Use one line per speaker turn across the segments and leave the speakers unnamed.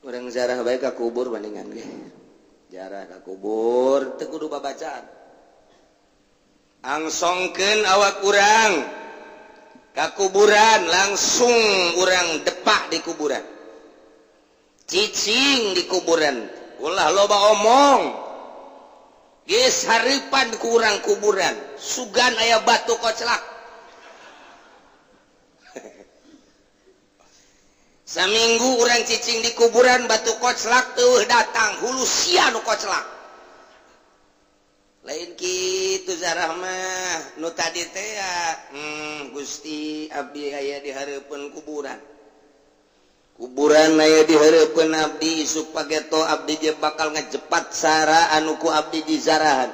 Urang ziarah bae ka kubur bandingan ge. Ziarah ka kubur teu kudu babacaan. Angsongkeun awak urang ka kuburan, langsung urang depak di kuburan. Cicing di kuburan, ulah loba omong. Geus hareupan ku urang kuburan, sugan aya batu koclak. Saminggu urang cicing di kuburan, batu koclak teuh datang, hulu sia nu koclak. Lain kitu zarah mah nu tadi teh ya, Gusti abdi aya di hareupeun kuburan. Kuburan aya di hareupeun abdi, isuk pageto abdi je bakal ngejepat sara anu ku abdi dizarahan.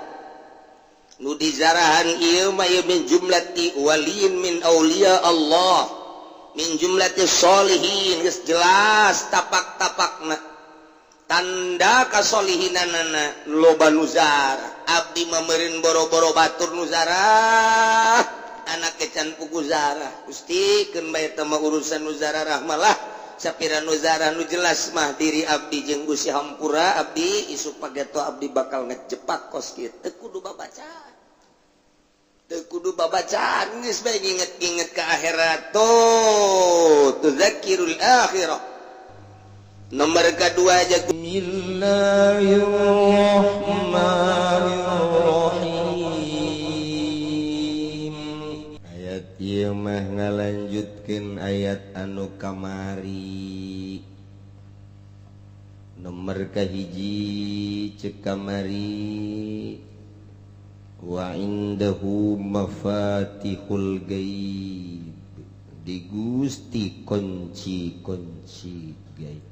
Nu dizarahan ieu mah ieu min jumlati waliyin min auliya Allah. Min jumlati sholihin, geus jelas tapak-tapakna tanda kasolihinanana loba nu zarah. Abdi meureun boro-boro batur nu zarah, anak kecan pugu zarah. Gusti keun bae teh mah urusan nu zarah malah sapira nu zarah nu jelas mah diri abdi jeung Gusti hampura abdi isuk pageto abdi bakal ngejepak kos kieu. Teu kudu babacaan, teu kudu babacaan, geus bae nginget-nginget ka akhirat. Tuh tuzakirul akhirah. Nomor kedua aja.
Bismillahirrahmanirrahim. Ayat ieu mah ngalanjutkeun ayat anu kamari. Nomor kahiji cek kamari, wa indahu mafatihul gaib, di Gusti kunci-kunci gaib,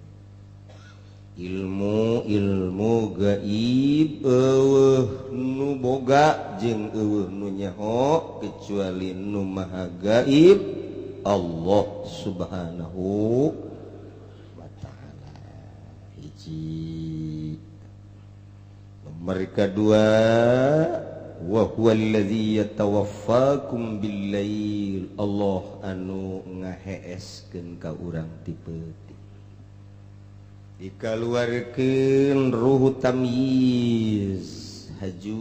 ilmu-ilmu gaib eueuh nu boga jeung eueuh nu nyaho kecuali nu maha gaib Allah Subhanahu wa ta'ala. Hiji. Nomor kedua, wa huwallazi yatawaffakum bil-lail, Allah anu ngaheeskeun ka urang ti peuting, dikaluarkeun ruhu tamyiz haju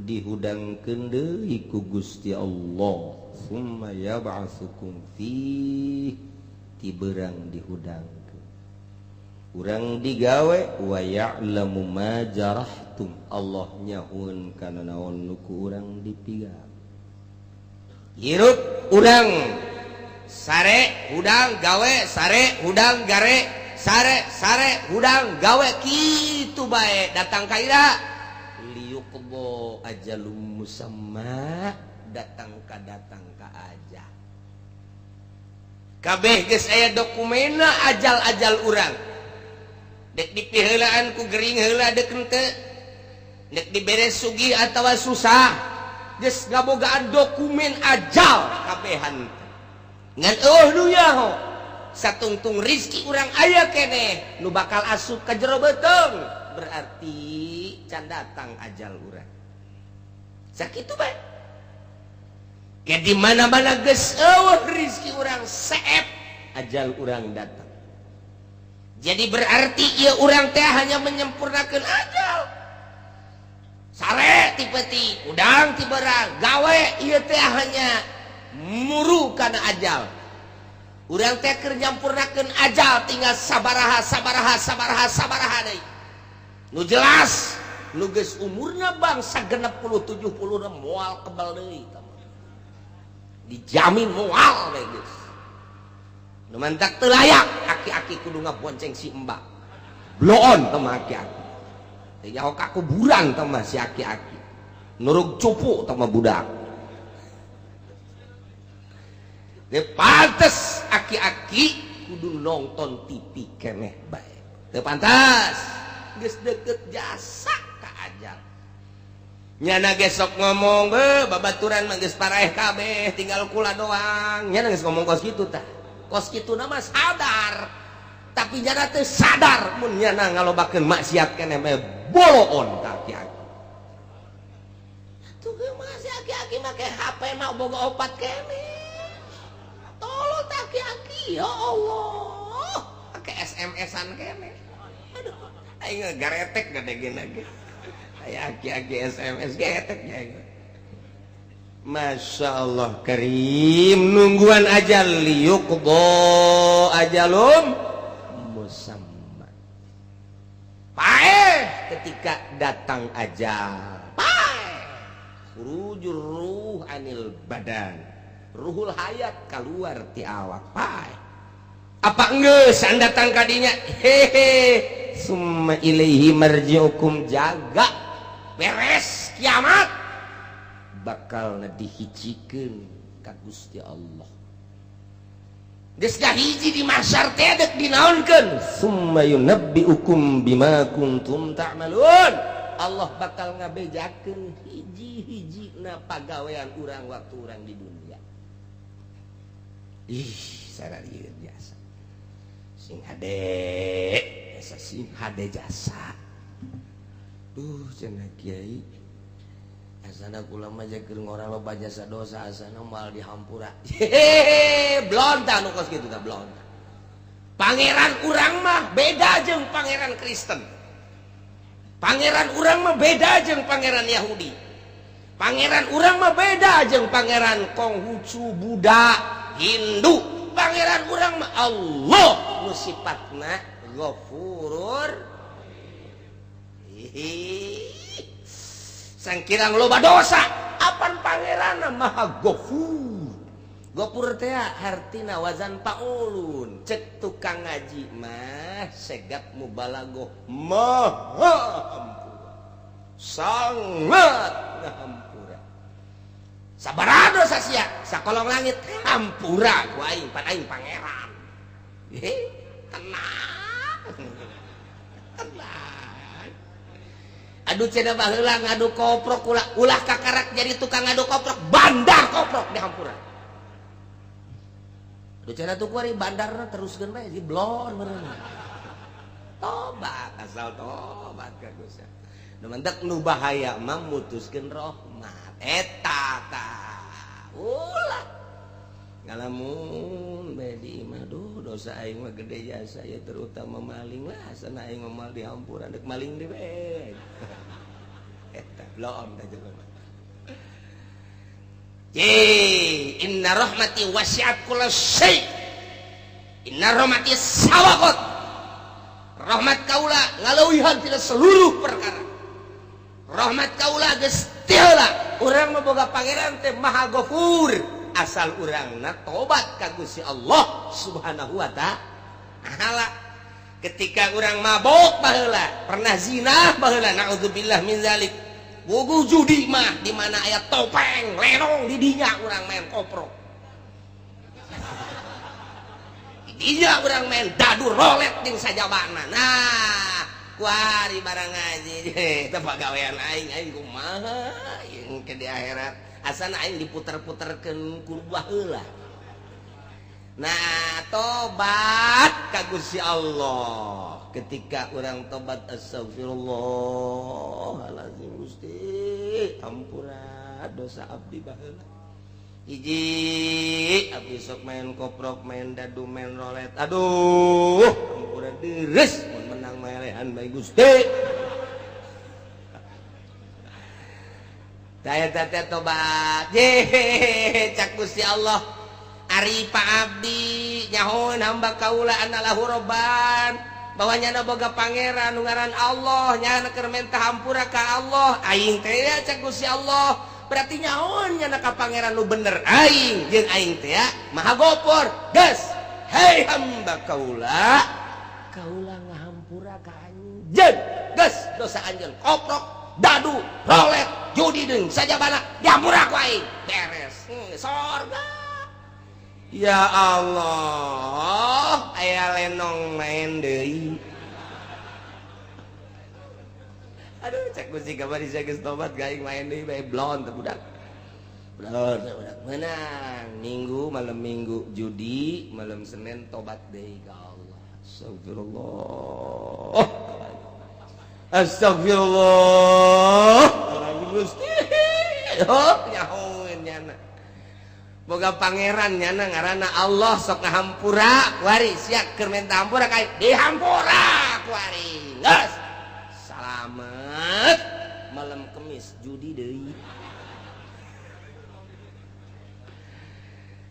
dihudangkeun deui ku Gusti Allah, summa yab'atsukum fi, ti beurang dihudangkeun urang digawe, wa ya'lamu ma jarahtum, Allah nyahueun kana naon nu ku urang dipigawe.
Hirup urang sare hudang gawe, sare hudang gare, sare sare hudang gawe, kitu bae datang ka ira liyuqdo ajalum musamma, datang ka ajal. Kabeh geus aya dokumenna ajal-ajal urang. Dek dipiheulaan ku gering heula dek henteu, dek dibere sugih atawa susah, geus ngabogaan dokumen ajal kabehan. Ngan eueuh nu nyaho satungtung rizki urang aya keneh nu bakal asup ka jero beuteung, berarti can datang ajal urang. Sakitu bae. Ke di mana-mana geus eueuh rizki urang seep, ajal urang datang. Jadi berarti ieu urang teh hanya menyempurnakan ajal. Sare ti peuting, udang ti beurang, gawe ieu teh hanya muru kana ajal. Urang teh keur nyampurnakeun ajal tinggal sabaraha sabaraha sabaraha sabaraha deui. Nu jelas nu geus umurna bangsa 60 70 moal kebal deui. Dijamin moal we geus. Nu mantak teu layak aki-aki kudu ngabonceng si embak. Bloon teh mah aki-aki. Teu nyaho ka kuburan teh mah si aki-aki. Nurug cupu teh mah budak. Teu pantes aki-aki kudu nonton TV keneh bae. Teu pantas. Geus deket jasa ka ajal. Nyana gesok ngomong, "Be, babaturan mah geus paraeh kabeh, tinggal kula doang." Nyana geus ngomong kos kitu tah. Kos kitu nama sadar, tapi nyana teu sadar mun nyana ngalobakeun maksiat keneh bae boloon ka aki-aki. Atuh geus mah si aki-aki make HP mah boga opat keneh. Tolol tah aki-aki, ya Allah. Make SMS-an keneh. Aing garetek gede gini. Aya aki-aki SMS getek ya. Masya Allah karim, nungguan ajal liyuqdo ajalum musamma. Paeh ketika datang ajal. Paeh. Khurujur ruh anil badan. Ruhul hayat keluar ti awak. Paeh. Apa enggeus datang kadinya? Hehe. Summa ilaihi marji'ukum, jaga beres kiamat bakal dihijikeun ka Gusti Allah. Geus hiji di mahsyar teh dek dinaonkeun? Summa yunabbiukum bima kuntum ta'malun. Allah bakal ngabejakeun hiji-hiji na pagawean urang waktu urang di dunia. Ih, sararieun jasa. Sing hade, jasa sing hade jasa. Duh, cenah kiai. Asana kula mah keur ngora loba jasa dosa, asana moal dihampura. Hehehe, blonta nu kos kitu tah, blonta. Pangeran urang mah beda jeung pangeran Kristen. Pangeran urang mah beda jeung pangeran Yahudi. Pangeran urang mah beda jeung pangeran Konghucu, Buddha, Hindu. Pangeran urang mah Allah nu sifatna Ghafurur. Hihi. Sangkirang loba dosa, apan pangeran maha Ghafur. Ghafur teh hartina wazan paulun. Cek tukang ngaji mah segap mubalagoh maha hampura. Sangat ngahampura. Sabaraha dosa sia sakolong langit hampura ku aing, pan aing pangeran. Heh, tenang. Tenang. Aduh cenah baheula ngadu koprok, ulah ulah kakarak jadi tukang ngadu koprok, bandar koprok dihampura. Aduh cenah tuh kuari bandarna teruskeun bae si blon meureun. Tobat asal tobat ka Gusti. Nu mentek nu bahaya mah mutuskeun rahmat. Eta tah. Ulah ngalamun bae di imah, duh dosa aing mah gede jasa ya, terutama maling lah, asana aing mah moal dihampura, dek maling deui bae. Eta blon tah jelema. Ye, inna rahmati wasi'at kulla syai. Inna rahmati sabaqat. Rahmat kaula ngaleuwihan tina seluruh perkara. Rahmat kaula geus ti heula. Urang mah boga pangeran teh Maha Ghafur. Asal urangna tobat ka Gusti Allah Subhanahu wa ta'ala. Ketika urang mabok baheula, pernah zina baheula, naudzubillah min zalik. Wugu judi mah di mana aya topeng, lenong di dinya urang main koprok. Di dinya urang main dadu rolet jeung sajabana. Nah, kuari barang ngaji teh pagawean aing, aing kumaha jeung ke di akhirat. Asana aing diputer-puterkeun ku baheula. Nah, tobat ka Gusti Allah. Ketika orang tobat astagfirullahalazim Gusti, ampura dosa abdi baheula. Hiji, abdi sok main koprok, main dadu, main rolet. Aduh, ampura deres mun menang melehan bae Gusti. Daya teh tobat. Ye, cak Gusti Allah. Ari Pak Abdi nyahoeun hamba kaula anallahu robban, bahwa nyana boga pangeran nu ngaran Allah, nyana keur menta hampura ka Allah. Aing teh ya cak Gusti Allah, berarti nyahoeun nyana ka pangeran nu bener aing jeung aing teh ya Maha Gopor. Geus, hei hamba kaula, kaula ngahampura ka anjeun. Geus dosa anjeun koprok, dadu, rolet, judi deung sajabana dihampura ku aing. Beres. Sorga. Ya Allah, aya lenong main deui. Aduh, cek Gusti kamari sia geus tobat gaing main deui bae blon teh budak. Blon teh budak. Menang minggu malam minggu judi, malam Senin tobat deui ka Allah. Astagfirullah. Astagfirullah. Gusti. Oh, nyahoeun nyana. Boga pangeran nyana ngaranna Allah sok ngahampura kuari sia keur minta hampura ka dihampura kuari. Geus. Salamet malam Kemis judi deui.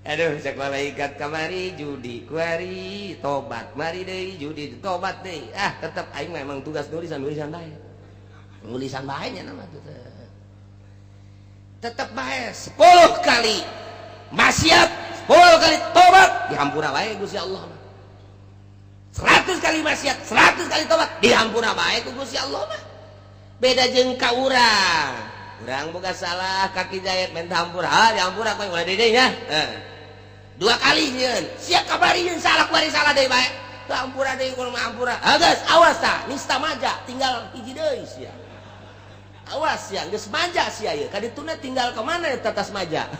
Aduh, cek malaikat kamari judi kuari tobat mari deui judi tobat deui. Ah, tetep aing memang tugas nulisan-nulisan bae. Nulisan bae nya nama tetep bae 10 kali maksiat, 10 kali tobat dihampura bae Gusti Allah. 100 kali maksiat, 100 kali tobat dihampura bae ku Gusti Allah mah. Beda jeung ka urang. Urang boga salah kaki jahit minta hampura, ah dihampura kowe ulah deui nya. Dua kali nyeun, sia kabari nyeun salah kuari salah deui bae. Teu hampura deui kudu mah hampura. Ah geus awas tah, nista maja tinggal hiji deui sia. Awas sia, geus maja sia ieu. Kadituna tinggal ka mana eta tas maja?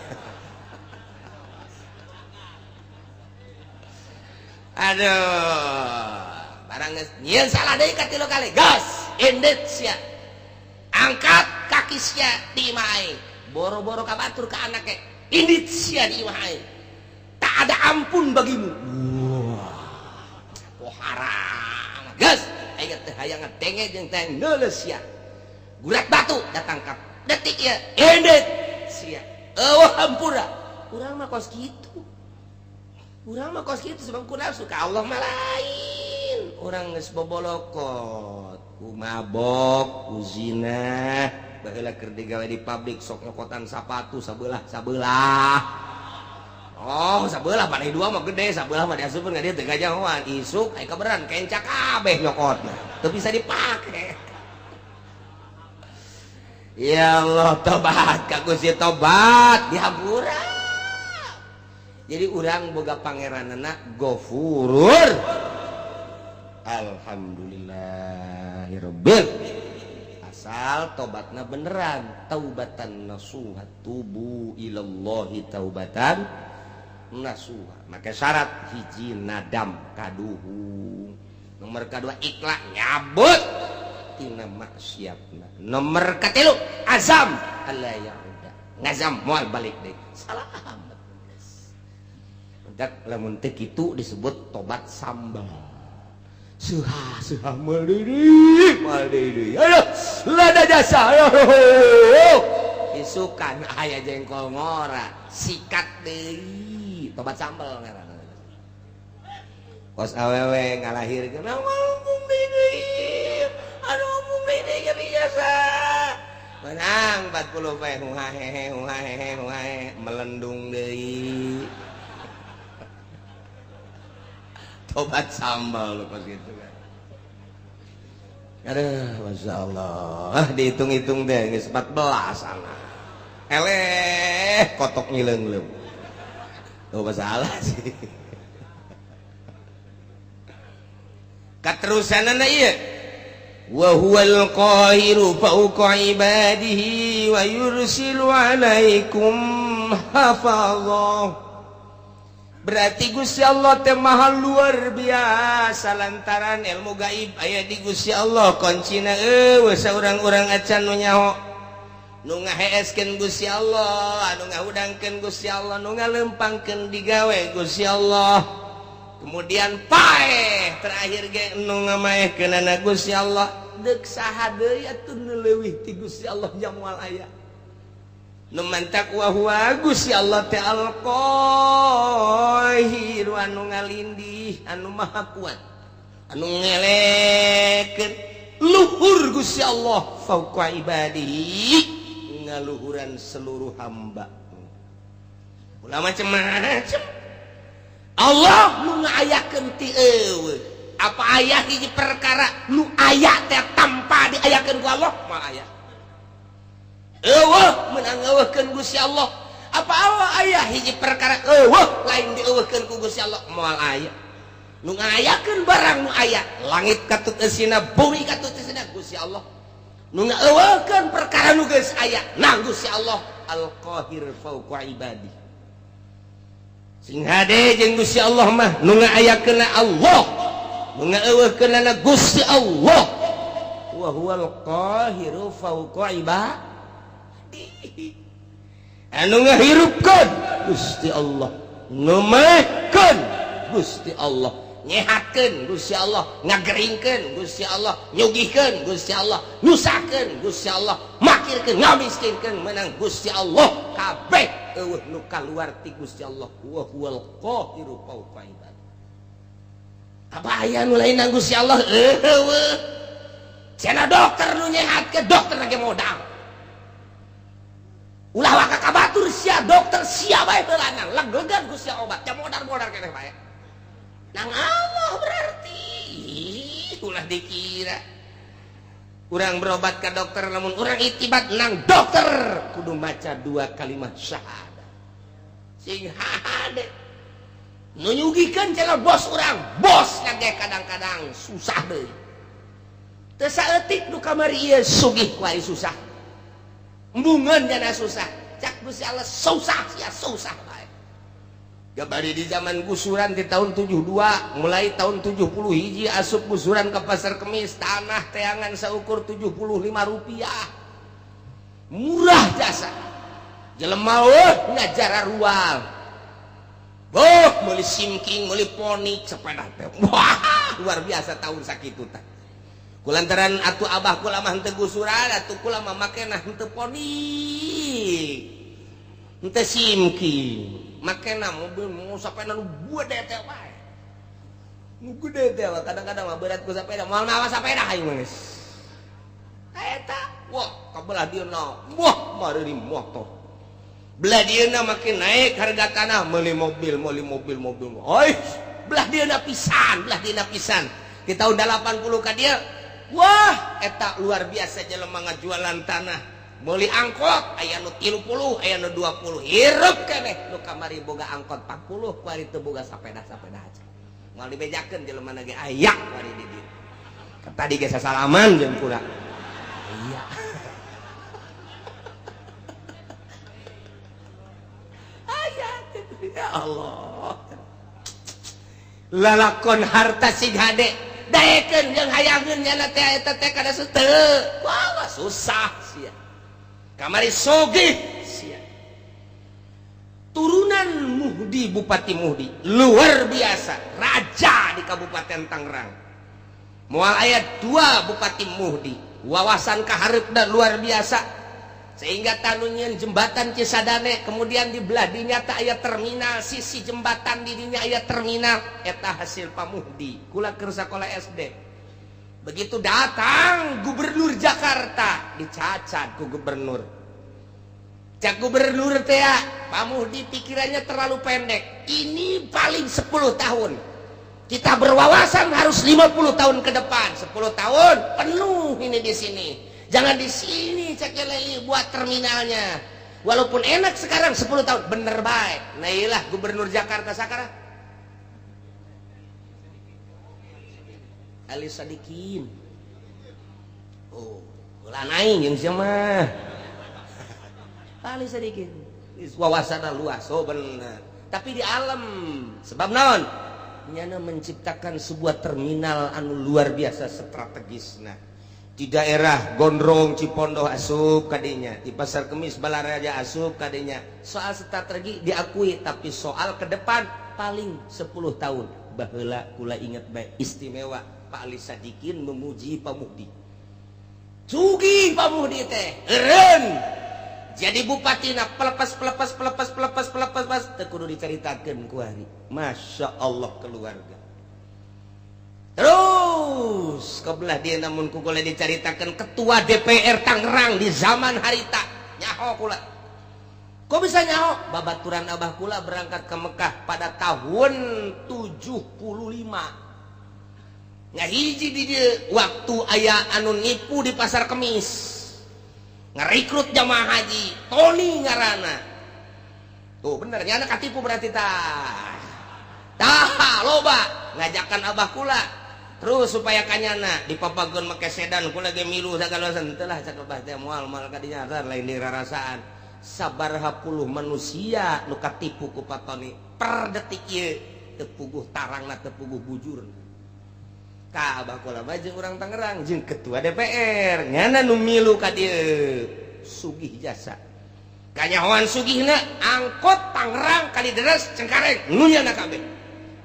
Aduh, barang geus nyieun salah deui ka 3 kali. Gas, endet sia. Angkat kaki sia di imah aing. Boro-boro ka batur ka anake. Indit sia di imah aing. Tak ada ampun bagimu. Wah. Oh haram. Gas, aing teh hayang ngadenge jeung teh neuleus sia. Gurat batu datang ka detik ieu. Indit sia. Eueuh hampura. Urang mah kos kitu. Urang mah kos kitu sebab ku nafsu ka Allah mah lain. Urang geus bobolokot, ku mabok, ku zina, baheula keur digawe di pabrik sok nyokotan sapatu sabelah-sabelah. Oh, sabelah panai dua mah gede, sabelah mah diasupkeun ka dieu teu gajahoan. Isuk aya kaberan kenca kabeh nyokotna. Teu bisa dipake. Ya Allah, tobat ka Gusti tobat dihampura. Jadi urang boga pangeranana Gofurur. Alhamdulillahirabbil. Asal tobatna beneran, taubatan nasuha, tubu ilallahi taubatan nasuha. Maka syarat hiji nadam kaduhu. Nomor kedua ikhlas nyabut tina maksiatna. Nomor katilu azam alla yauda. Ngazam moal balik deui. Salah amat. Dak lamun teu kitu disebut tobat sambal. Suha suha meuliri meuliri. Aduh, lada jasa. Aduh. Isukan aya jengkol ngora, sikat deui. Tobat sambal ngaranna. Kos awewe ngalahirkeun mung deui. Aduh mung deui ge biasa. Menang 40 poe huhahehe huhahehe huhahe melendung deui. Tobat sambal pas gitu kan. Aduh, Masya Allah. Dihitung-hitung deh, geus 14 anak. Eleh, kotok ngileung-leung. Oh, masalah sih. Katerusanana ieu. Wa huwal qahiru fawqa ibadihi wa yursilu alaikum hafazah. Berarti Gusti Allah teh maha luar biasa lantaran ilmu gaib aya di Gusti Allah kuncina eueuh saurang-urang acan nu nyaho nu ngaheeskeun Gusti Allah anu ngahudangkeun Gusti Allah nu ngalempangkeun digawe Gusti Allah kemudian paeh terakhir ge nu ngamaehkeunana Gusti Allah deuk saha deui atuh nu leuwih ti Gusti Allah jamual aya nu mantak wa huwa Gusti Allah teh al-Qahir anu ngalindih anu maha kuat anu ngelekeun luhur Gusti Allah fauqa ibadihi ngaluhuran seluruh hamba. Ulah macem-macem Allah nu ngayakeun ti eueuh apa aya hiji perkara nu aya teh tanpa diayakeun ku Allah moal aya. Eueuh meunang eueuhkeun Gusti Allah. Apa Allah aya hiji perkara eueuh lain dieueuhkeun ku Gusti Allah moal aya. Nu ngayakeun barang nu aya langit katut eusina bumi katut eusina Gusti Allah. Nu ngaeueuhkeun perkara nu geus aya nang Gusti Allah Al-Qahir fauqa ibadi. Sing hade jeung Gusti Allah mah nu ngaayakeunna Allah, nu ngaeueuhkeunna Gusti Allah. Wa huwal qahiru fauqa ibadi. Anu ngahirupkeun Gusti Allah, nu maehkeun Gusti Allah, nyehatkeun Gusti Allah, ngageringkeun Gusti Allah, nyugihkeun Gusti Allah, nyusahkeun Gusti Allah, makirkeun, ngamiskinkeun menang Gusti Allah. Kabeh eueuh nu kaluar ti Gusti Allah. Wa huwal qahiru fawqa ibad. Apa aya nu lain nang Gusti Allah? Eueuh. Cenah dokter nu nyehatkeun, dokter lagi modal. Ulah waka ka batur sia dokter sia bae heulangan, leglegan ku sia obat, ja modar-modar keneh bae. Nang Allah berarti ulah dikira urang berobat ke dokter, namun urang itibat nang dokter kudu maca dua kalimat syahadat sing hade nu nyugihkeun. Cenah bos urang, bos ge kadang-kadang susah deui, teu saeutik nu kamari ieu sugih, kuari susah, embungeun jana susah. Cak Gusti Allah susah sia, susah bae. Gabari di zaman gusuran di tahun 72, mulai tahun 70 hiji asup gusuran ke Pasar Kemis, tanah teangan seukur 75 rupiah, murah jasa. Jelema oh ngajar rual, oh meuli simking, meuli Phoenix, sepeda teh wah luar biasa tahun sakitu teh. Kulantaran atuh abah kula mah henteu gusuran, atuh kula mah makena henteu Phoenix, henteu simking, makena mobil mau sepeda nu gede teh wae, nu gede teh. Kadang-kadang mah berat ku sepeda, moal mawa sepeda aing mah geus eta. Wah, kabelah dieuna wah mari motor, belah dieuna makin naik harga tanah, meuli mobil, meuli mobil, mobil. Oi, belah dieuna pisan, belah dieuna pisan di tahun 80 ka dieu. Wah, eta luar biasa jelema ngajualan tanah, meuli angkot aya nu 30, aya nu 20, hirup keneh. Nu kamari boga angkot 40, kuari teu boga sapeda, sapeda aja moal dibejakeun. Jelema ge aya kuari di dieu, tadi ge sasalaman jeung kula iya aya. Ya Allah, lalakon harta sing hade daekeun jeung hayangeun nyana teh eta teh kada teu. Wah, susah sia, kamari sugih sia. Turunan Muhdi, Bupati Muhdi luar biasa, raja di Kabupaten Tangerang. Moal aya dua Bupati Muhdi, wawasan kahareupna luar biasa sehingga tanu nyieun jembatan Cisadane. Kemudian di belah dinya teh aya terminal, sisi jembatan di dinya aya terminal, eta hasil Pak Muhdi. Kula keur sakola SD, begitu datang gubernur Jakarta, dicacat ku gubernur. Cak gubernur teh, Pak Muhdi pikirannya terlalu pendek, ini paling 10 tahun, kita berwawasan harus 50 tahun ke depan, 10 tahun penuh ini di sini, jangan di sini cek leli buat terminalnya, walaupun enak sekarang, 10 tahun bener baik. Nah, iyalah gubernur Jakarta sekarang Ali Sadikin. Oh, ulah naik yang siapa Ali Sadikin, wawasannya luas. Oh bener, tapi di alam sebab naon nyana menciptakan sebuah terminal anu luar biasa strategis. Nah, di daerah Gondrong Cipondoh asup kadinya, di Pasar Kemis Balaraja asup kadinya. Soal strategi diakui, tapi soal ke depan paling 10 tahun. Baheula kula inget baik, istimewa Pak Ali Sadikin memuji Pak Muhdi. Sugih Pak Muhdi teh eureun jadi bupati na, pelepas pelepas pelepas pelepas pelepas pas teu kudu dicaritakeun ku hari. Masya Allah, keluarga terus kebelah dia. Namun ku kula dicaritakeun ketua DPR Tangerang di zaman harita nyaho kula. Kok bisa nyaho? Babaturan abah kula berangkat ke Mekah pada tahun 75, ngahiji di dia waktu aya anu nipu di Pasar Kemis, ngerekrut jamaah haji, Tony ngarana tuh. Bener nyana katipu berarti tah tah loba ngajakan abah kula terus supaya kanyana dipapageun make sedan. Kula ge milu sagala. Teu lah, cak abah teh, moal moal kadinya lain dirarasaan. Sabaraha puluh manusia nu katipu ku Pak Tony per detik ieu teu puguh tarangna, teu puguh bujur ka abah kula mah jeung urang Tangerang jeung ketua DPR nyana nu milu ka dieu. Sugih jasa, kanyahoan sugihna angkot Tangerang Kalideres Cengkareng nu nyana kabeh.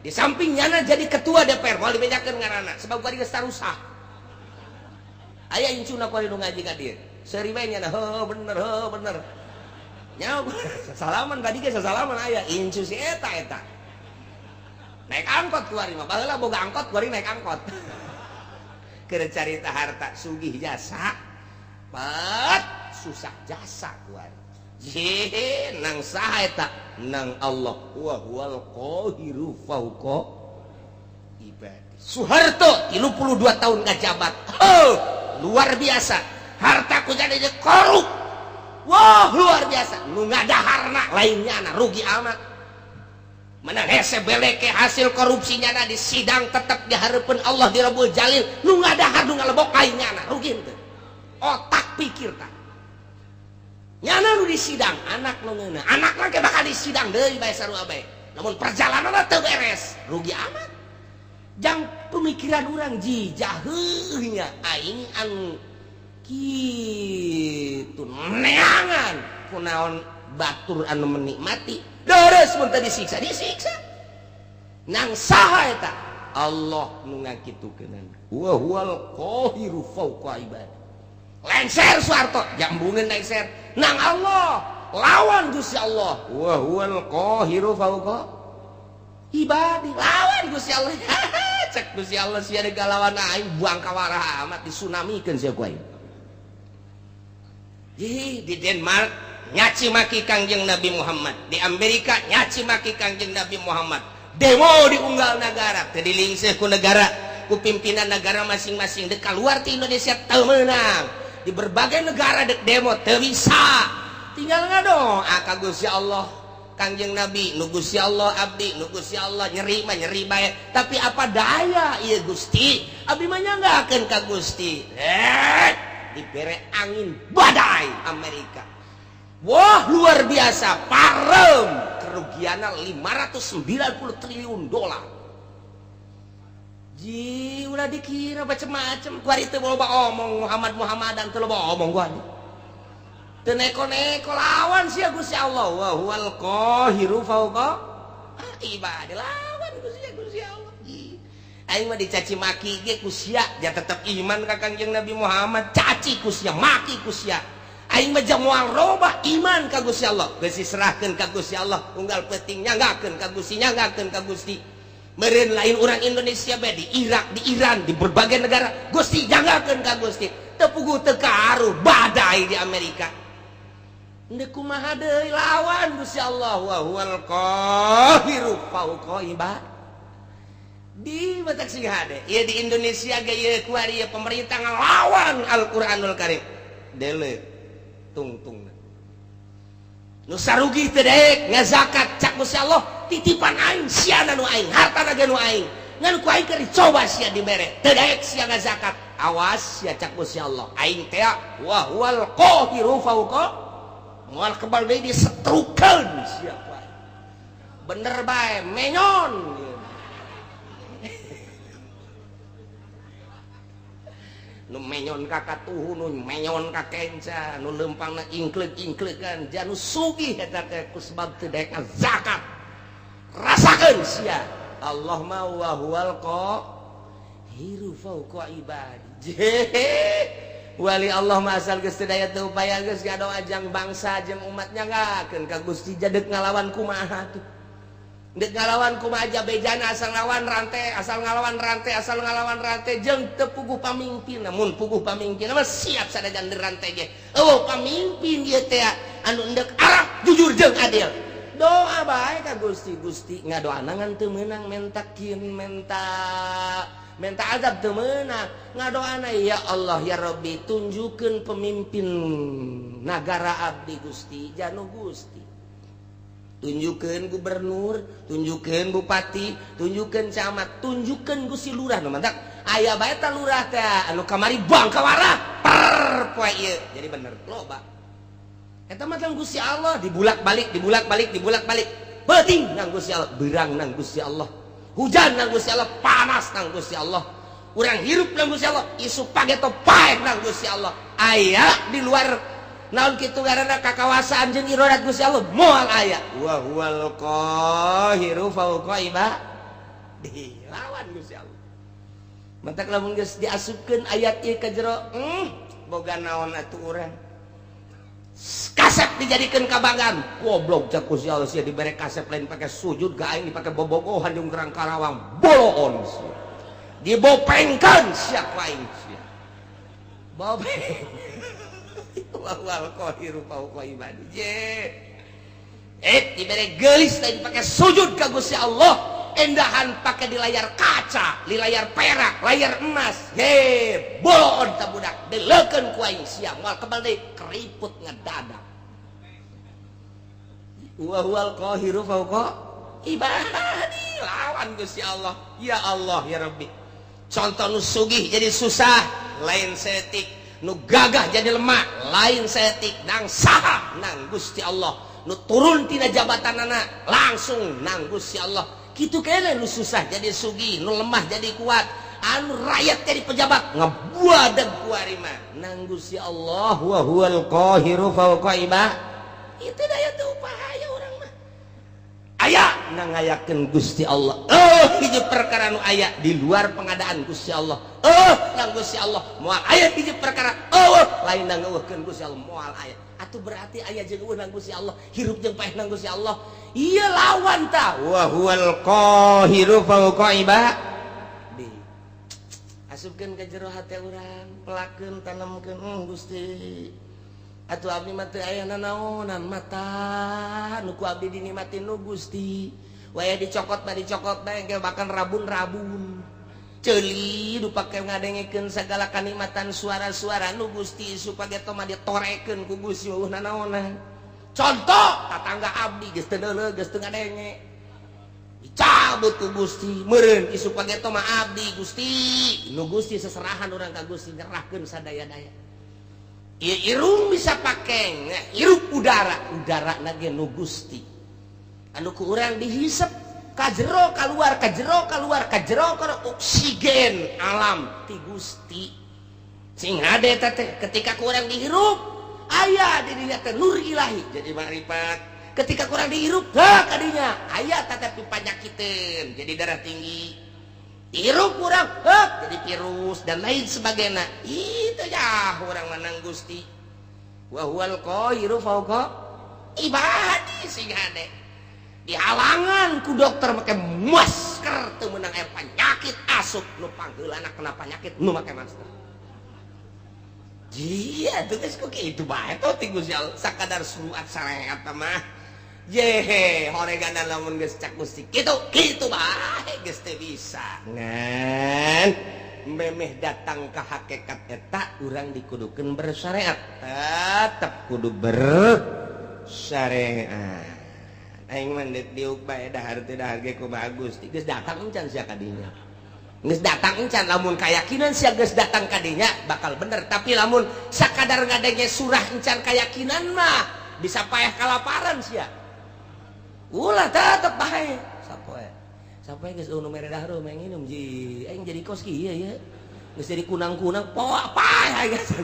Di samping nyana jadi ketua DPR moal dibejakeun ngaranna sebab kuari geus tarusah. Aya incuna kuari nu ngaji ka dieu. Seuri bae nyana heuh bener heuh bener. Nyaho sasalaman tadi ge sasalaman aya incu si eta eta. Naik angkot kuari mah baheula boga angkot kuari naik angkot. Keur carita harta sugih jasa. Pat susah jasa kuari. Jih, nang saha eta? Nang Allah wa huwal qahiru fauqa ibadi. Soeharto 32 tahun ngajabat. Oh, luar biasa. Harta ku jadi korup. Wah, luar biasa. Nu ngadaharna lainnya na rugi amat. Menang hese beleke hasil korupsinya na di sidang tetap dihareupeun Allah di Rabbul Jalil. Nu ngadahar nu ngalebok lainnya na rugi henteu. Otak pikir tah. Nyana nu di sidang anak nu ngeunah anak mah bakal di sidang deui bae sarua bae namun perjalananna teu beres rugi amat. Jang pemikiran urang ji jaheuh nya aing anu kitu neangan kunaon batur anu menikmati deres mun teu disiksa disiksa nang saha eta Allah nu ngakitukeunana wa huwal qahiru fauqa ibadi. Lengser Soeharto jambungeun lengser nang Allah lawan Gusti Allah wa huwal qahiru fauqa ibadi lawan Gusti Allah. Cek Gusti Allah sia deuk lawan aing buang kawarah amat disunamikeun sia ku aing. Di Denmark nyaci maki Kangjeng Nabi Muhammad, di Amerika nyaci maki Kangjeng Nabi Muhammad, demo di unggal negara teu dilingseuh ku negara ku pimpinan negara masing-masing dek keluar ti Indonesia teu meunang. Di berbagai negara dek demo teu bisa tinggal ngadoa ka Gusti Allah Kangjeng Nabi nu Gusti Allah abdi nu Gusti Allah nyeri mah nyeri bae tapi apa daya ieu Gusti abdi mah nyanggakeun ka Gusti. Dibere angin badai Amerika wah luar biasa parem kerugianna 590 triliun dolar. Ji ulah dikira macem-macem kuari teu loba omong Muhammad Muhammadan teu loba omong gua teu neko-neko lawan sia Gusti Allah wa huwal qahiru fauqa ibadi lawan Gusti Allah. Ji aing mah dicaci maki ge ku sia ja tetep iman ka Kangjeng Nabi Muhammad caci ku sia maki ku sia aing mah moal robah iman ka Gusti Allah geus diserahkeun ka Gusti Allah unggal peuting nyanggakeun ka Gusti nyanggakeun ka Gusti. Meureun lain orang Indonesia bae di Irak, di Iran, di berbagai negara Gusti janggakeun ka Gusti teu puguh teu karuh badai di Amerika Ndek kumaha deui lawan Gusti Allah wa huwal qahiru fauqa ibad. Di batak sing hade ieu di Indonesia ge ieu kuari ieu pemerintah ngalawan Al-Qur'anul Karim dele tungtung nu sarugi teu daek ngazakat cak Gusti Allah titipan aing siana nu aing hartana ge nu aing ngan ku aing keur dicoba sia dibere teu daek sia ngazakat awas sia cak Gusti Allah aing teh wa huwal qahiru fauqa moal kebal deui disetrukeun sia ku aing bener bae menyon nu menyon ka katuhu nu menyon ka kenca nu leumpangna ingkleuk-ingkleukan janu sugih eta teh ku sebab teu daek zakat rasakeun sia Allah ma wa huwal qahiru fauqa ibadi. Wali Allah mah asal geus teu daya teu upaya geus ngadoa jang bangsa jeung umat nyanggakeun ka Gusti jadek ngalawan kumaha tuh dek ngalawan kumaha aja bejana asal ngalawan rantai asal ngalawan rantai asal ngalawan rantai jeung teu puguh pamimpin namun puguh pamimpin mah siap sadajan rantai ge eueuh pamimpin ieu teh anu endek arah jujur jeung adil doa bae ka Gusti Gusti ngadoana ngan teu meunang menta kin menta menta azab teu meunang ngadoana ya Allah ya Rabbi tunjukkeun pemimpin nagara abdi Gusti janu Gusti tunjukkeun gubernur, tunjukkeun bupati, tunjukkeun camat, tunjukkeun Gusti lurah nu mantak aya bae ta lurah teh anu kamari bangkawarah per poe ieu jadi bener loba eta mah tang Gusti Allah dibulak-balik dibulak-balik dibulak-balik peuting nang Gusti Allah beurang nang Gusti Allah hujan nang Gusti Allah panas nang Gusti Allah urang hirup nang Gusti Allah isuk pageto paek nang Gusti Allah aya di luar naon kitu ngaranna kakawasaan jeung irodat Gusti Allah moal aya wa huwal qahiru fauqa ibad. Dilawan Gusti Allah. Mantak lamun geus diasupkeun ayat ieu ka jero, boga naon atuh urang. Kasep dijadikeun kabanggaan. Goblok cak Gusti Allah sia dibere kasep lain pake sujud ka aing dipake bobogohan jeung Kerang Karawang. Boloon sia. Dibopengkeun sia ku aing sia. Bopeng. Wal qahiru fawqa ibadi. Dibere geulis lain pake sujud ka Gusti Allah. Endahan pakai di layar kaca, di layar perak, layar emas. He, boloon ta budak, dileukeun ku aing sia, moal kebal deui keriput ngedadak. Wa huwal qahiru fawqa ibadi, lawan Gusti Allah. Ya Allah ya Rabbi. Contoh nu sugih jadi susah, lain setik. Nu gagah jadi lemah, lain setik. Nang saha nang Gusti Allah. Nu turun tina jabatanana langsung nang Gusti Allah. Kitu kene nu susah jadi sugih, nu lemah jadi kuat, anu rakyat jadi pejabat ngebuadag ku ari mah nang Gusti Allah. Wa huwal qahiru fawqa ibadi. Itu daya teu upaya urang mah. Aya nang ngayakeun Gusti Allah. Hiji perkara nu aya di luar pengadaan Gusti Allah. Nang Gusti Allah moal aya hiji perkara. Lain nang ngeueuhkeun Gusti Allah moal aya. Atuh berarti aya jeung eueuh nang Gusti Allah, hirup jeung paeh nang Gusti Allah. Ieu lawan ta. Wa huwal qahiru fawqa ibadi. Asupkeun ka jero hate urang, pelakeun tanemkeun Gusti. Atuh abdi mah teu aya nanaonan mata nu ku abdi dinikmatin nu Gusti. Waya dicokot mah dicokot bae engke bahkan rabun-rabun. Ceuli nu pake ngadengekeun sagala kanikmatan suara-suara nu Gusti supaya teh mah ditorekeun ku Gusti eueuh nanaonan. Contoh tatangga abdi geus teu deuleu geus teu ngadenge. Dicabut ku Gusti meureun isuk page mah abdi Gusti. Nu Gusti seserahan urang ka Gusti nyerahkeun sadaya-daya. Ieu irung bisa pake hirup udara, udara na ge nu Gusti. Anu ku urang dihisep ka jero kaluar, ka jero kaluar, ka jero kaluar, oksigen alam ti Gusti. Sing hade teh ketika ku urang dihirup aya di dinya teh nur ilahi jadi makrifat. Ketika kurang dihirup heh kadinya aya teh panyakiteun jadi darah tinggi. Dihirup kurang heh jadi virus dan lain sebagainya. Itu ya urang menang Gusti. Wa huwal qahiru fawqa ibadi. Sing hade dihalangan ku dokter make masker teu meunang aya penyakit asup nu pangheulana kena penyakit nu make masker. Iya, tuh geus ku kitu bae tuh ti Gusti Allah sakadar surat syariat mah. Yehe, horegana lamun geus cak Gusti kitu, kitu bae geus teu bisa. Ngan memeh datang ka hakikat eta urang dikudukeun bersyariat. Tetep kudu bersyariat. Aing mah deuk diuk bae dahar teu dahar ge kumaha Gusti. Geus datang encan sia ka dinya. Geus datang encan lamun kayakinan sia geus datang ka dinya bakal bener, tapi lamun sakadar ngadenge surah encan kayakinan mah bisa payah kalaparan sia. Ulah tetep bae. Sapoe. Sapoe geus nu mere dahar mah nginum ji. Aing jadi kos kieu ya. Geus jadi kunang-kunang poa paeh geus.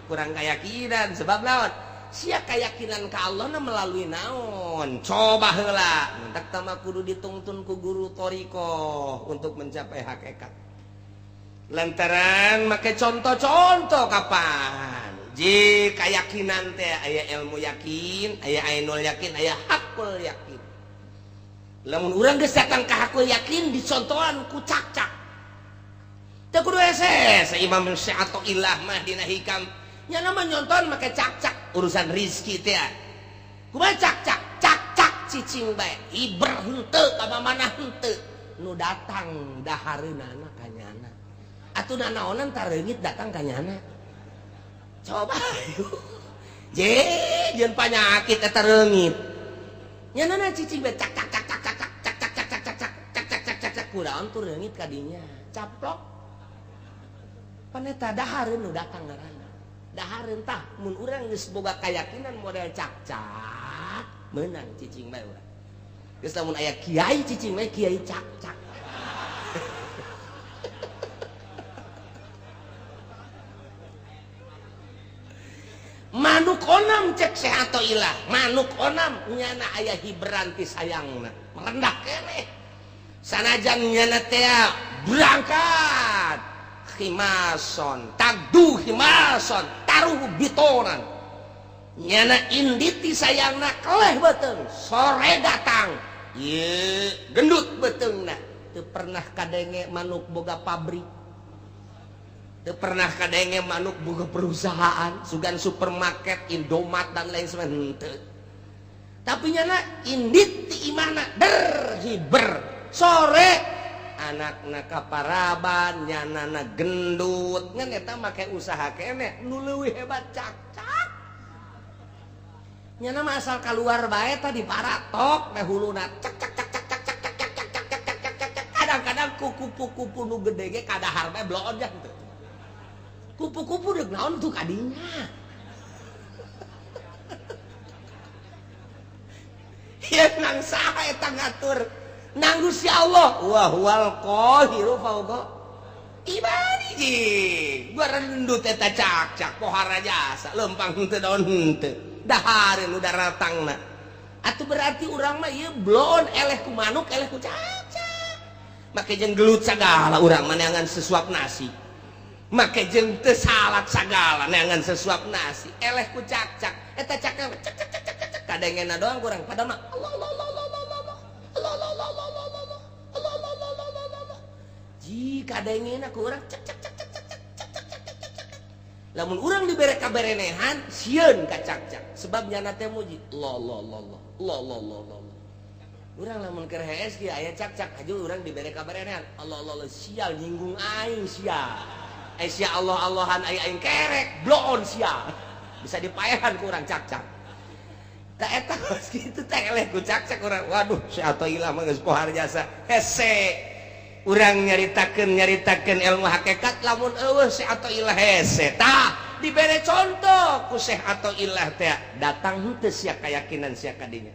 Kurang kayakinan sebab naon? Sia kayakinan ka Allah na melalui naon? Coba heula. Mentak tama kudu ditungtun ku guru thoriqoh untuk mencapai hakikat. Lantaran make contoh-contoh kapan? Ji kayakinan teh aya ilmu yakin, aya ainul yakin, aya hakul yakin. Lamun urang geus datang ka hakul yakin dicontohan ku cak-cak. Teu kudu hese Imam Syafi'i mah dina hikam. Nya nama nyontohan make cak-cak urusan rizki teh. Kumaha cak-cak? Cak-cak cicing bae. Iber henteu ka mana henteu. Nu datang dahareunana ka nyana. Atuh nanaonan tareungit datang ka nyana. Coba. Je, jeung panyakit eta reungit. Nyanana cicing bae cak cak cak cak cak cak cak cak cak cak cak cak cak cak cak cak kuraon tuh reungit ka dinya. Caplok. Pan eta dahareun nu datang ngaranna. Dahareun tah mun urang geus boga kayakinan model cak-cak meunang cicing bae urang. Geus lamun aya kiai cicing bae kiai cak-cak. Manuk onam cek sehat ilah, manuk onam nyana aya hiberan ti sayangna. Merendah keneh. Sanajan nyana teh berangkat khimason, tagdu khimason, taruh bitonan. Nyana inditi sayangna keleh beuteung, sore datang. Ye, gendut beuteungna. Teu pernah kadenge manuk boga pabrik. Teu pernah kadenge manuk boga perusahaan, sugan supermarket, Indomaret dan lain sebagainya henteu. Tapi nyana indit ti imahna der hiber. Sore anakna kaparaban, nyanana gendut. Ngan eta make usaha keneh nu leuwih hebat cakcak. Nyana mah asal keluar bae tadi paratok teh huluna cak cak cak cak cak cak cak cak cak cak cak cak cak cak. Kadang-kadang kupu-kupu nu gede ge kadahar bae bloon jang teu. Kupu-kupu deuk naon tuh kadinya. Ieu nang saha eta ngatur? Nang Gusti Allah. Wa huwal qahiru fauqa ibadihi. Gua rendut eta cak-cak pohara jasa lempang henteu daun henteu. Dahareun nu daratangna. Atuh berarti urang mah ieu bloon eleh ku manuk eleh ku cacak. Make jeung gelut sagala urang mah neangan sesuap nasi. Make jeung teu salat sagala neangan sesuap nasi. Eleh ku cakcak. Eta cakna cak cak cak cak cak kadengena doang kurang padahal mah Allah Allah Allah Allah Allah Allah Allah Allah Allah Allah Allah Allah Allah Allah Allah. Ji kadengena ku urang cak cak cak cak cak cak cak cak cak cak. Lamun urang dibere kaberenehan sieun ka cakcak sebab nyana teh muji Allah Allah Allah Allah Allah Allah Allah. Urang lamun keur hees kieu aya cakcak aju urang dibere kaberenehan Allah Allah Allah sial nyinggung aing sia. Eh sia Allah Allahan aing aing kerek bloon sia. Bisa dipaehan ku urang cakcak. Tah eta geus kitu teh eleh ku cakcak urang. Waduh si Athoillah mah geus pohar jasa. Hese. Urang nyaritakeun ilmu hakikat lamun eueuh Syekh Athoillah hese. Tah dibere contoh ku Syekh Athoillah teh datang henteu sia keyakinan sia kadinya.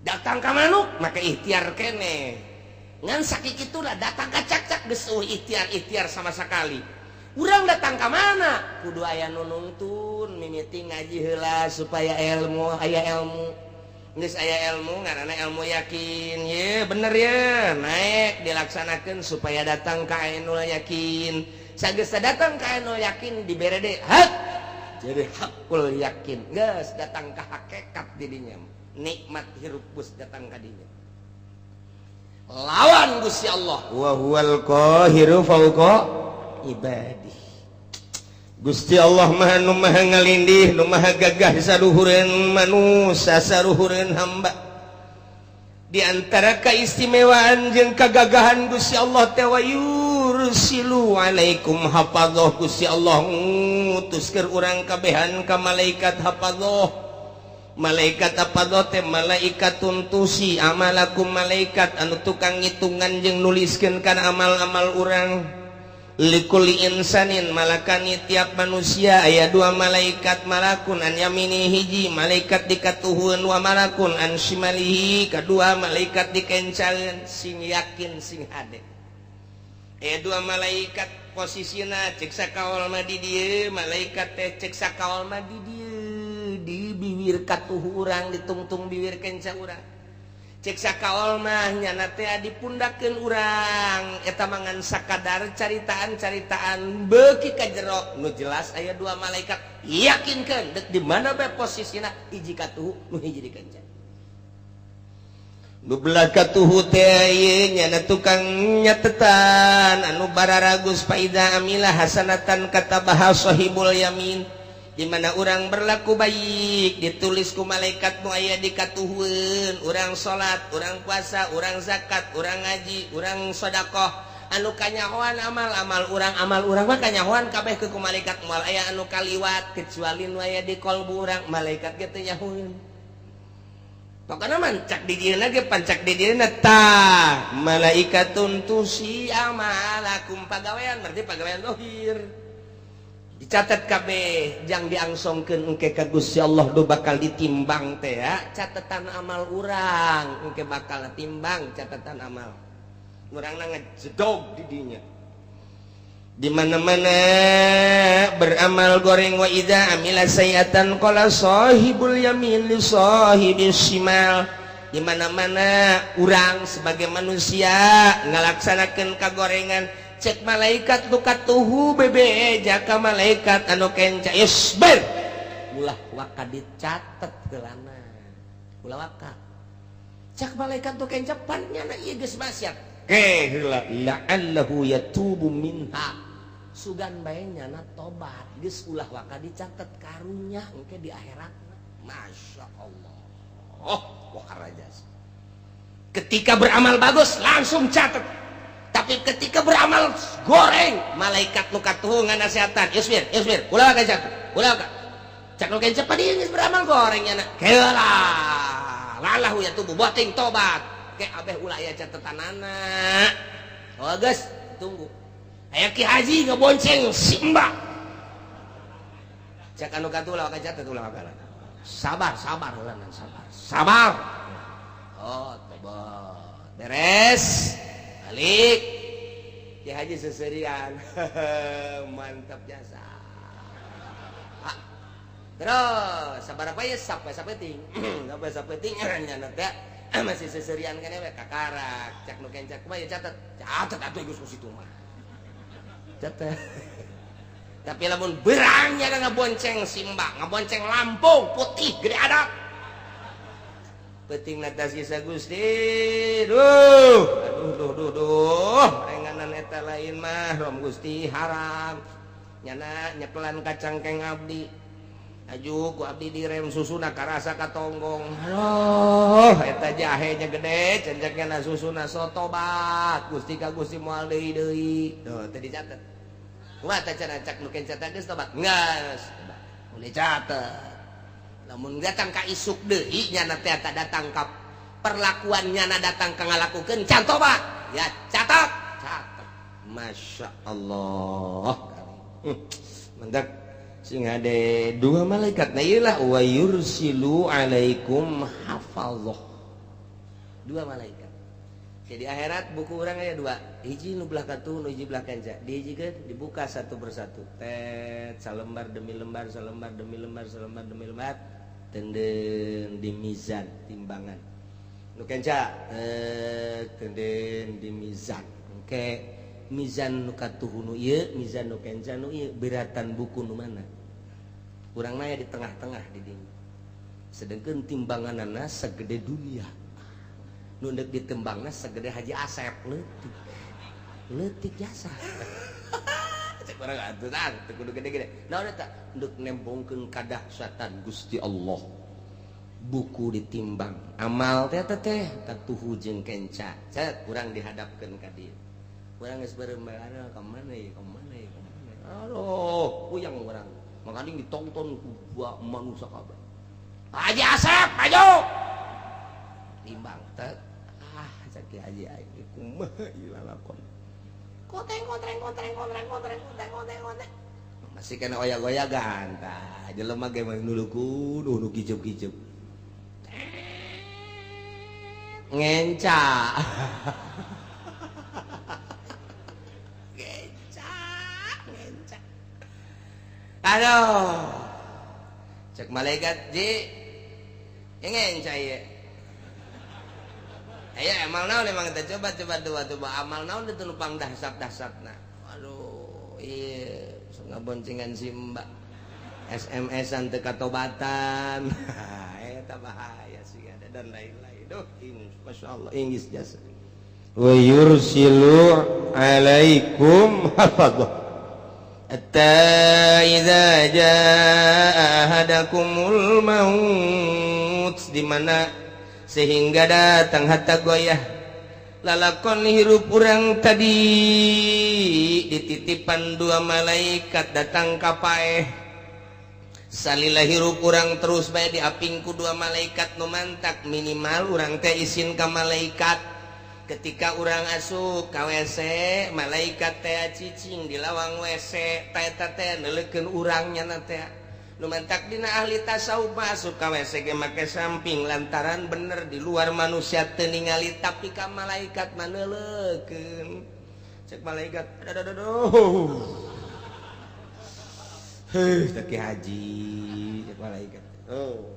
Datang ka manuk maka ikhtiar keneh. Ngan sakikituna datang ka cakcak geus eueuh ikhtiar-ikhtiar sama sekali. Urang datang ka mana? Kudu aya nu nungtun mimiti ngaji heula supaya ilmu aya ilmu. Geus aya ilmu ngaranna ilmu yakin ye bener ye naik dilaksanakeun supaya datang ka ainul yakin. Sageus datang ka ainul yakin dibere deui hak jadi hakul yakin geus datang ka hakikat didinya nikmat hirup geus datang ka dinya lawan Gusti Allah
wa huwal qahiru fauqa ibadihi. Gusti Allah maha nu maha ngalindih nu maha gagah saluhureun manusia saluhureun hamba. Di antara keistimewaan jeung kagagahan Gusti Allah teh wa yursilu alaikum hafadzah. Gusti Allah ngutuskeun urang kabehan ka malaikat hafadzah. Malaikat hafadzah teh malaikat tuntusi amalakum, malaikat anu tukang ngitungan jeung nuliskeun kana amal-amal urang. Likuli insanin malakani tiap manusia aya dua malaikat, malakun an yamini hiji malaikat dikatuhun wa malakun an shimalihi kedua malaikat dikencaeun. Sing yakin sing hade aya dua malaikat posisina cek sakaol mah di dieu malaikat teh cek sakaol mah di dieu di bibir katuhu urang ditungtung bibir kenca urang. Cek sakaol mah nyana teh dipundakeun urang eta mangan sakadar caritaan-caritaan beuki ka jero nu jelas aya dua malaikat yakinkeun deuk di mana bae posisina hiji katuhu nu hiji dikenca. Nu belah katuhu teh ieu nyana tukang nyatetan anu bararagus faida amila hasanatan katabaha sahibul yamin. Di mana orang berlaku baik ditulis ku malaikat nu aya di katuhueun, urang salat, urang puasa, urang zakat, urang ngaji, urang sedekah, anu kanyahoan amal-amal urang, amal urang mah kanyahoan kabeh ku malaikat moal aya anu kaliwat kecuali nu aya di kolbu urang, malaikat ge teu nyahoeun. Pokona mah cak di dieuna ge pancak di dieuna tah malaikatun tusi amalakum pagawean berarti pagawean zahir. Dicatat kabeh jang diangsongkeun engke ka Gusti Allah do bakal ditimbang teh ya catatan amal urang engke bakal timbang catatan amal urangna ngejedog di dinya. Di mana-mana beramal goreng wa idza amila sayiatan qala sahibul yamin li sahibis shimal. Di mana-mana urang sebagai manusia ngalaksanakeun kagorengan, cek malaikat nu katuhu bebe jaka malaikat anu kenca, isbir, ulah waka dicatet heulana, ulah waka. Cek malaikat nu kenca, pan nyana ieu geus maksiat eh heula, la'allahu yatubu minha, sugan bae nyana tobat, geus ulah waka dicatet, karunya engke di akhirat. Masya Allah, oh waka raja. Ketika beramal bagus langsung catet, tapi ketika beramal goreng, malaikat nu katuhu nganasehatan, isbir, isbir, ulah waka catet, ulah waka. Cak nu kenca, pan ieu geus beramal goreng nyana, heula lalahu yatubu, boting tobat ke abeh ulah aya catetanana. Oh geus, tunggu. Aya Ki Haji ngebonceng si Mbak, cek anu katuhu, ulah waka catet, ulah waka, sabar, sabar heula, sabar, sabar. Oh, tobat beres, balik. Ki Haji seserian, mantap jasa. Terus sabar apa ya, sampai sapeting, sampai sapeting nyana teh masih seserian kan we kakarak. Cak nu kenca, kumaha ya? Catet, catet atuh, geus ku situ mah catet. Tapi lamun berangnya ngabonceng simba, ngabonceng Lampung putih gede adat, penting sisa Gusti, duh aduh duh duh duh, renganan eta lain mah rom Gusti, haram nyana nyepelan kacangkeng abdi, aju ku abdi direm, susuna karasa katonggong. Aduh, eta jahenya gede cencekna susuna, so tobat Gusti ka Gusti, moal deui deui. Tuh, teu dicatet. Kumaha teh cenah cak nu kenca geus tobat? Geus mun dicatet, lamun datang ka isuk deui nyana teh datang ka perlakuan nyana datang ka ngalakukeun can tobat ya, catat, catat. Masya Allah, mantap. Sing ada dua malaikat. Nah, iyalah, wa yursilu alaikum hafazah, dua malaikat. Jadi akhirat buku orang aya dua, hiji nu belah katuhu, nu hiji belah kenca. Dihijikeun, dibuka satu persatu, tet, salembar demi lembar, salembar demi lembar, salembar demi lembar, tenden di mizan, timbangan. Nu kenca tenden di mizan. Oke, mizan nu katuhu nu ieu, mizan nu kenca nu ieu, beratan buku nu mana? Urang naya di tengah-tengah di dinya, sedangkan timbanganana segede dunia, nu deuk ditimbangna segede Haji Asep, leutik leutik jasa. Cek urang atuh tah teu kudu gede-gede. Naon eta? Deuk nembongkeun kadahsyatan Gusti Allah. Buku ditimbang amal teh teh katuhu jeung kenca, cek urang dihadapkeun ka dieu. Urang geus beureum, ka mana ieu, ka mana ieu, ka mana? Aduh, puyeng urang. Makanya ditonton ku manusia kabeh. Haji Asep maju, timbang tet. Ah, cek Haji aing, kumaha ieu lalakon? Koteng kotreng kotreng kotreng kotreng kotreng kotreng kotreng, masih kena oyak-oyagan. Tah, jelema ge mah nuluku nu kicup-kicup ngenca ngenca ngenca. Aduh, cek malaikat, ji ngenca ieu. Aya amal naon emang teh? Coba coba coba coba, amal naon itu nu pang dahsyat-dahsyatna? Aduh, ieu ngaboncengan si Mbak, SMS-an teu katobatan, eta bahaya sih ada dan lain-lain. Duh, Masya Allah, Inggris jasa.
Wa yursilu alaikum hafadzah
hatta idza jaa ahadakumul maut, di mana sehingga datang hatta goyah lalakon hirup urang tadi dititipan dua malaikat datang ka paeh. Salila hirup urang terus bae diapingku dua malaikat nu mantak minimal urang teh isin ka malaikat. Ketika urang asup ka WC, malaikat teh cicing di lawang WC teh, teh neuleukeun urang nyana teh. Nu mantak dina ahli tasawuf masuk ka WC ge make samping, lantaran bener di luar manusia teu ningali, tapi ka malaikat mah neuleukeun. Cek malaikat, aduh aduh aduh, heuh, teh Haji. Cek malaikat, oh.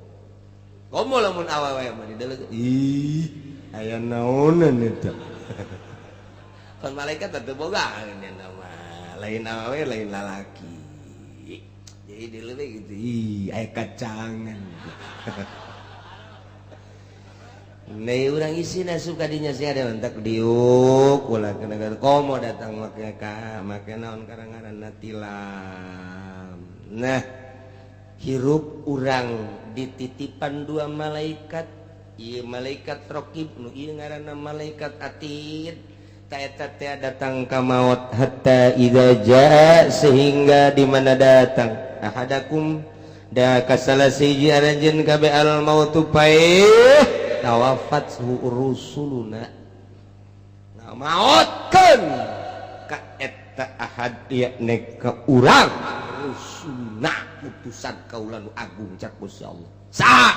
Komo lamun awewe mah dideuleu, ih, aya naonan eta. Pan malaikat teu boga mah, lain awewe lain lalaki. Jadi dideuleu gitu, ih, aya kacangan. Nah, urang isina suka dinya sih ada mentak diuk ulah kena komo datang make ka make naon karangaranna tilam. Nah, hirup urang dititipan dua malaikat, ieu malaikat raqib nu ieu ngaranna malaikat atid. Ta eta teh datang ka maut hatta idza jaa, sehingga di mana datang ahadakum da kasala siji aranjeun kabeh al mautu paeh tawafat rusuluna, ngamaotkeun ka eta ahad yakni ka urang rusuluna utusan kaula nu agung cak Gusti Allah. Saha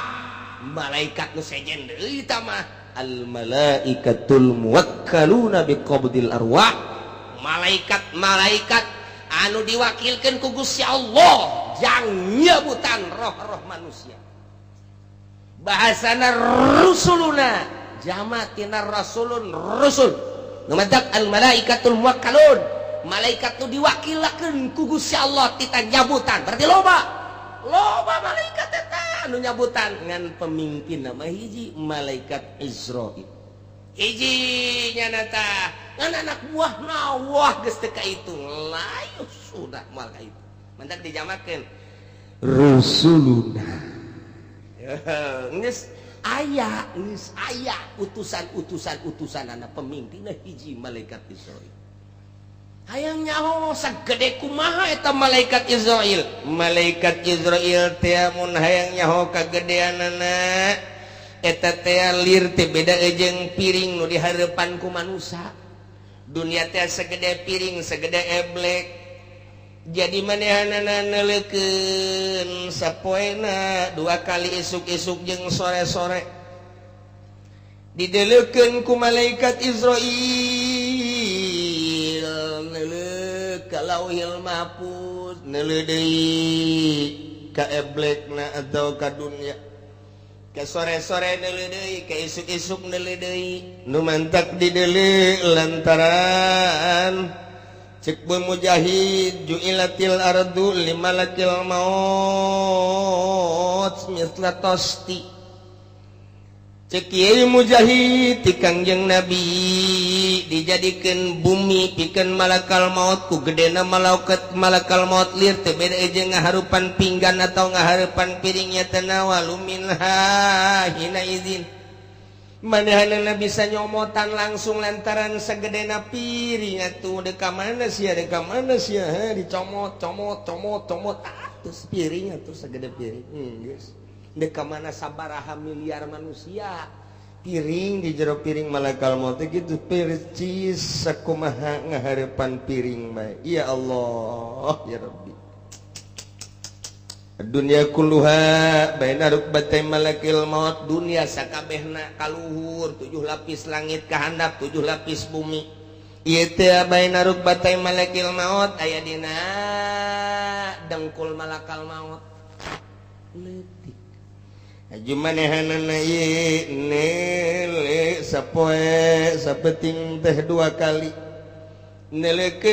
malaikat nu sejen deui ta mah? Al malaikatul muwakkaluna biqabdil arwah, malaikat-malaikat anu diwakilkeun ku Gusti Allah jang nyebutan roh-roh manusia. Bahasana rusuluna jama tina rasulun rusul, nu matak al malaikatul muwakkalun, malaikat nu diwakilakeun ku Gusti Allah tita nyabutan. Berarti loba loba malaikat eta anu nyabutan, ngan pemimpin nama hiji malaikat Izrail hiji nyana tah, ngan anak buah wah geus teu kahitung layu sudah moal kahitung, mantak dijamakeun rusuluna. Geus aya, geus aya utusan-utusan utusan anak pemimpinna hiji malaikat Izrail. Hayang nyaho sagede kumaha eta malaikat Izrail? Malaikat Izrail teh mun hayang nyaho kagedeanana eta teh lir teh beda jeung piring nu dihareupan ku manusa. Dunia teh segede piring, segede eblek. Jadi manehanana neuleukeun sapoena dua kali, isuk-isuk jeung sore-sore, dideleukeun ku malaikat Izrail, neuleuh ka Lauhil Mahfuz, neuleuh deui ka eblekna atau ka dunia, ke sore-sore neuleuh deui, ke isuk-isuk neuleuh deui. Nu mantak dideuleu lantaran cek Mujahid, ju'ilatil ardu limalakil maut misla tosti. Cek Kiai Mujahid ti Kangjeng Nabi, dijadikeun bumi pikeun malakal maut ku gedena malaikat malakal maut lir teh beda jeung ngaharupan pinggan atau ngaharupan piringnya. Tanawalu minha hina izin, manehanana bisa nyomotan langsung lantaran segedena piring atuh. Deka mana sia, deka mana sia, dicomot comot comot comot atus piring atuh segede piring. Geus deka mana sabaraha miliar manusia piring di jero piring malakal maut gitu percis sakumaha ngaharepan piring bae. Ya Allah, ya Rabbi, dunia kulluha baina rukbatay malakil maut. Dunia sakabehna kaluhur, tujuh lapis langit kahandap, tujuh lapis bumi ieu teh baina rukbatay malakil maut, aya dina dengkul malakal maut leutik. Aju manehanana ieu neule sapoe sapeting teh dua kali, neleukeun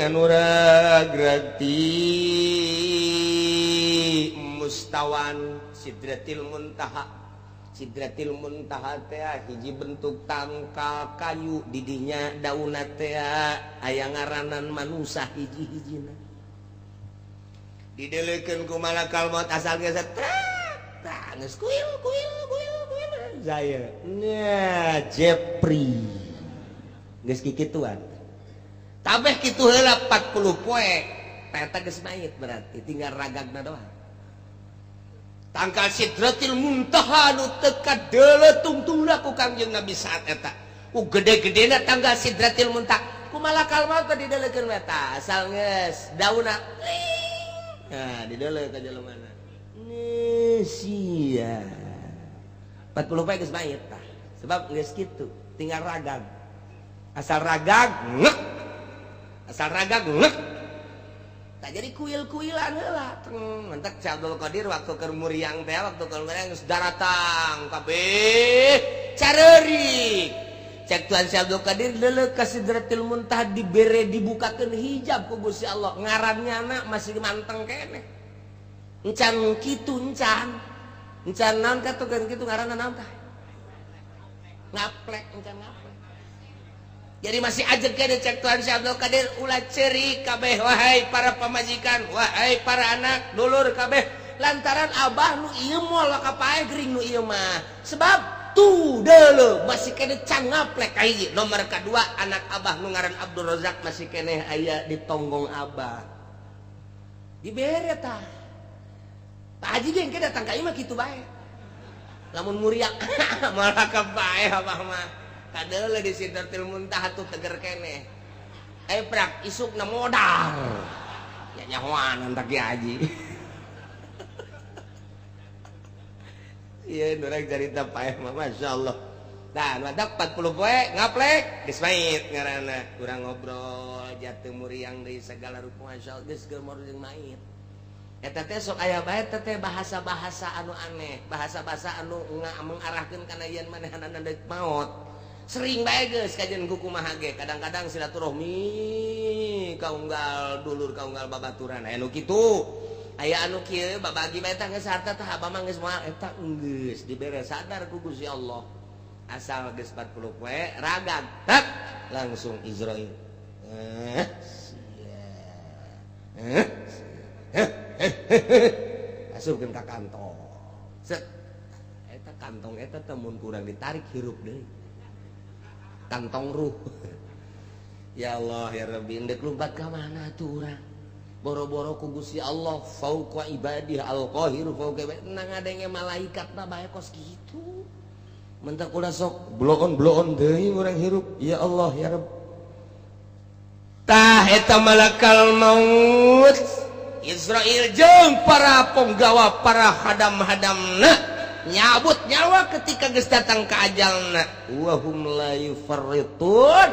anu ragrag ti mustawan Sidratil Muntaha. Sidratil Muntaha teh hiji bentuk tangkal kayu, didinya daunna teh aya ngaranan manusa hiji-hijina. Dideleukeun ku malakal maut asal geus tah geus kuil kuil kuil kuil saya nya Jepri geus kikituan tabeh kitu heula 40 poe eta geus mayit, berarti tinggal ragagna doang. Tangkal Sidratil Muntaha nu teu kadeuleu tungtungna ku Kangjeng Nabi saat eta ku gede-gedena tanggal Sidratil Muntaha, ku malakal maut teh dideleukeun eta asal geus daunna, nah dideuleu ka jelema nih sia 40 poe geus mayit tah, sebab geus kitu tinggal ragag, asal ragag ngek, asal ragag ngek.
Tak jadi kuil-kuilan heula. Mentak Syekh Abdul Qadir waktu keur muriang teh, waktu keur muriang geus daratang kabeh careurik. Cek Tuhan Syekh Abdul Qadir leuleuk ka Sidratil Muntaha, dibere dibukakeun hijab ku Gusti Allah. Ngarannya anak masih manteng keneh. Encan kitu encan. Encan naon ka tuh kitu ngaranna naon tah? Ngaplek, encan ngaplek. Jadi masih aja kene cek Tuhan Syekh Abdul Qadir, ulah cerik kabeh wahai para pamajikan, wahai para anak, dulur kabeh, lantaran abah nu ieu moal kapae gering nu ieu mah. Sebab tuh deuleu masih kene can ngaplek kahiji. Nomor kedua anak abah nu ngaran Abdul Razak masih kene aya di tonggong abah. Dibere tah. Pak Haji ge engke datang ka imah kitu bae. Lamun muriak malah kapae abah mah. Kadeule di Sidratil Muntaha tuh teger keneh. Eh prak isukna modal. Ya nyahoan entak Ki Haji. Iya, urang carita paeh mah masyaallah. Tah, mantap 40 poe ngaplek geus mait ngaranna. Urang ngobrol jatuh muriang deui segala rupa masyaallah geus keur jeung mait. Eta teh sok aya bae teh bahasa-bahasa anu aneh, bahasa-bahasa anu mengarahkeun kana yen manehanana deuk maot. Sering bae geus kajian ku kumaha ge, kadang-kadang silaturahmi kaunggal dulur kaunggal babaturan aya nu kitu. Aya anu kieu babagi bae tah geus harta tah abah mah geus moal eta geus dibere sadar ku Gusti Allah. Asal geus 40 poe ragag tak langsung Izrail. Asupkeun ka kantong. Set. Eta kantong eta teh mun kurang ditarik hirup deui. Kantong ruh. Ya Allah ya Rabbi, ndek lumpat ka mana tuh urang? Boro-boro ku Gusti Allah fauqa ibadih al-qahiru fauqa ibadih. Nang ngadenge malaikat mah bae kos kitu. Mentak ulah sok bloon-bloon deui urang hirup. Ya Allah ya Rabb. Tah eta malakal maut Israil jeung para penggawa para hadam-hadamna nyabut nyawa ketika geus datang ka ajalna. Wa hum la yufarritun,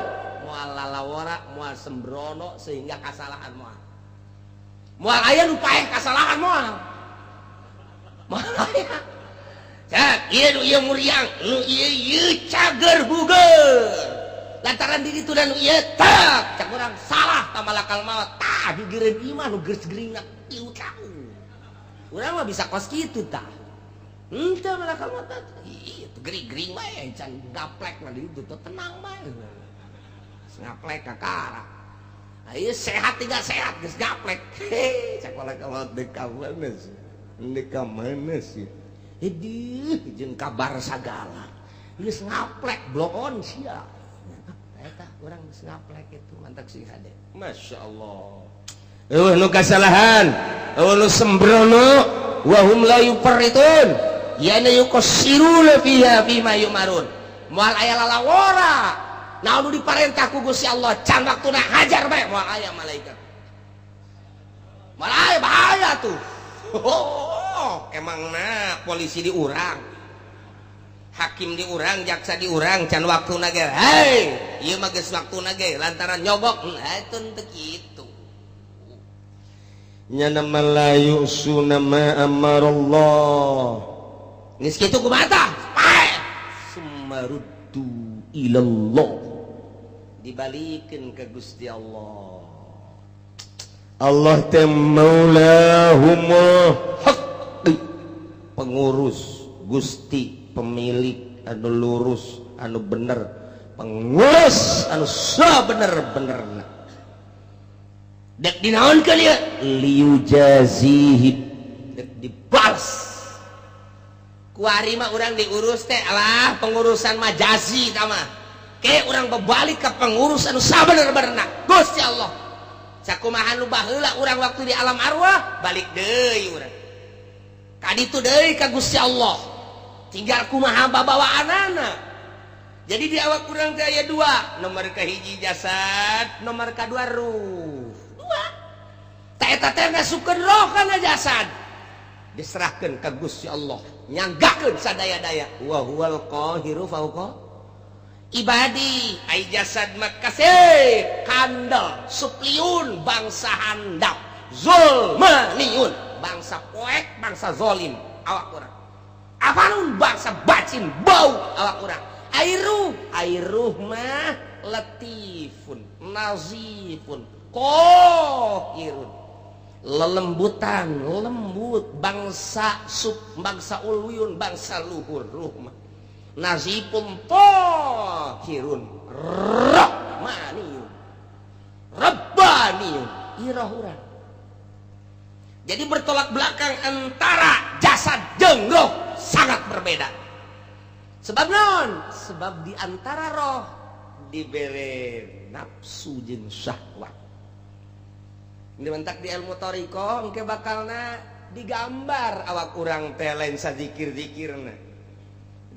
moal lalawara moal sembrono sehingga kasalahan moal. Moal aya nu paeh kasalahan moal. Moal aya. Cak, ieu nu ieu muriang, nu ieu ieu cager buger. Lantaran diri tu dan nu ieu tak, cak urang salah ta malakal maut. Tah gigireun ieu mah nu geus geuringna ieu tahu. Urang mah bisa kos kitu tah. Henteu malakal maut. Ieu gering-gering bae can gaplek mah di ditu tenang bae. Ngaplek ka karak. Ieu sehat tidak sehat geus gaplek. Heh, cak malakal maut deuk ka mana sih? Deuk ka mana sih? Hidih jeung kabar sagala. Geus ngaplek bloon sia. Eta urang geus ngaplek itu mantak sing hade. Masyaallah.
Eueuh nu kasalahan, eueuh nu sembrono, wa hum la yufarritun.
Yana yuqassiruna fiha bima yumarun. Moal aya lalawora. Naon nu diparentah ku Gusti Allah can waktuna hajar bae moal aya malaikat. Moal aya bahaya tuh. Oh, emangna polisi diurang, hakim diurang, jaksa diurang, can waktuna ge. Hei, ieu mah geus waktuna ge lantaran nyogok. Henteu teu kitu.
Nyana malayu sunama amarallah.
Geus kitu kumaha tah? Pae. Sumaruddu ilallah. Dibalikeun ka Gusti Allah.
Allah teh maulahumul haq, pengurus Gusti, pemilik anu lurus anu bener, pengurus anu sabener-benerna.
Dek dinaonkeun ieu?
Liujazihi,
dek dibales. Kuari mah urang diurus teh alah pengurusan majazi tah mah. Ke urang berbalik ke pengurus anu sabener-benerna Gusti Allah. Sakumaha nu baheula urang waktu di alam arwah balik deui urang. Ka ditu deui ka Gusti Allah. Tinggal kumaha babawaanana. Jadi di awak urang teh aya dua, nomor kahiji jasad, nomor kadua ruh. Dua. Ta eta teh ngasupkeun roh kana jasad. Diserahkeun ka Gusti Allah, nyanggakeun sadaya-daya. Wa huwal qahiru fauqa ibadi. Ai jasad mah kasih kandel supliun bangsa handap
Zulmaniun bangsa poek, bangsa zolim awak urang. Afanun bangsa bacin bau awak urang. Airuh, airuh mah latifun, nazifun, kohirun. Lelembutan, lembut bangsa sub, bangsa uluyun, bangsa luhur ruh mah. Nazifun tohirun, rahmaniyun, rabbaniyun, iroh urang. Jadi bertolak belakang antara jasad jeung roh sangat berbeda. Sebab non? Sebab di antara roh dibere nafsu jeung syahwat. Dimentak di ilmu thoriqoh engke bakalna digambar awak urang teh lain sazikir-zikirna.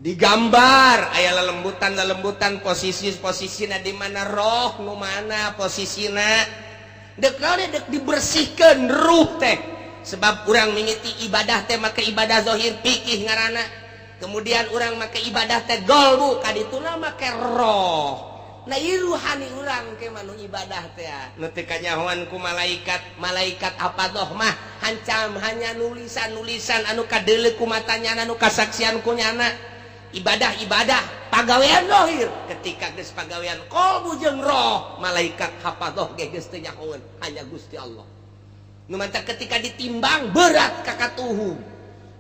Digambar aya lelembutan-lelembutan posisi-posisina di mana roh nu mana posisina. Dek naon dek dibersihkeun ruh teh. Sebab urang mimiti ibadah teh make ibadah zahir pikih ngaranna. Kemudian urang make ibadah teh golbu kadituna make roh. Nah ieu ruhani urang ke manu ibadah teh nu teu kanyahoan ku malaikat. Malaikat apa doh mah hancam hanya nulisan-nulisan anu kadeuleu ku matanya anu kasaksian ku nyana. Ibadah-ibadah pagawean zahir ketika geus pagawean qalbu jeung roh malaikat hafadoh ge geus teu nyahoeun hanya Gusti Allah. Nu mantak ketika ditimbang berat ka katuhu.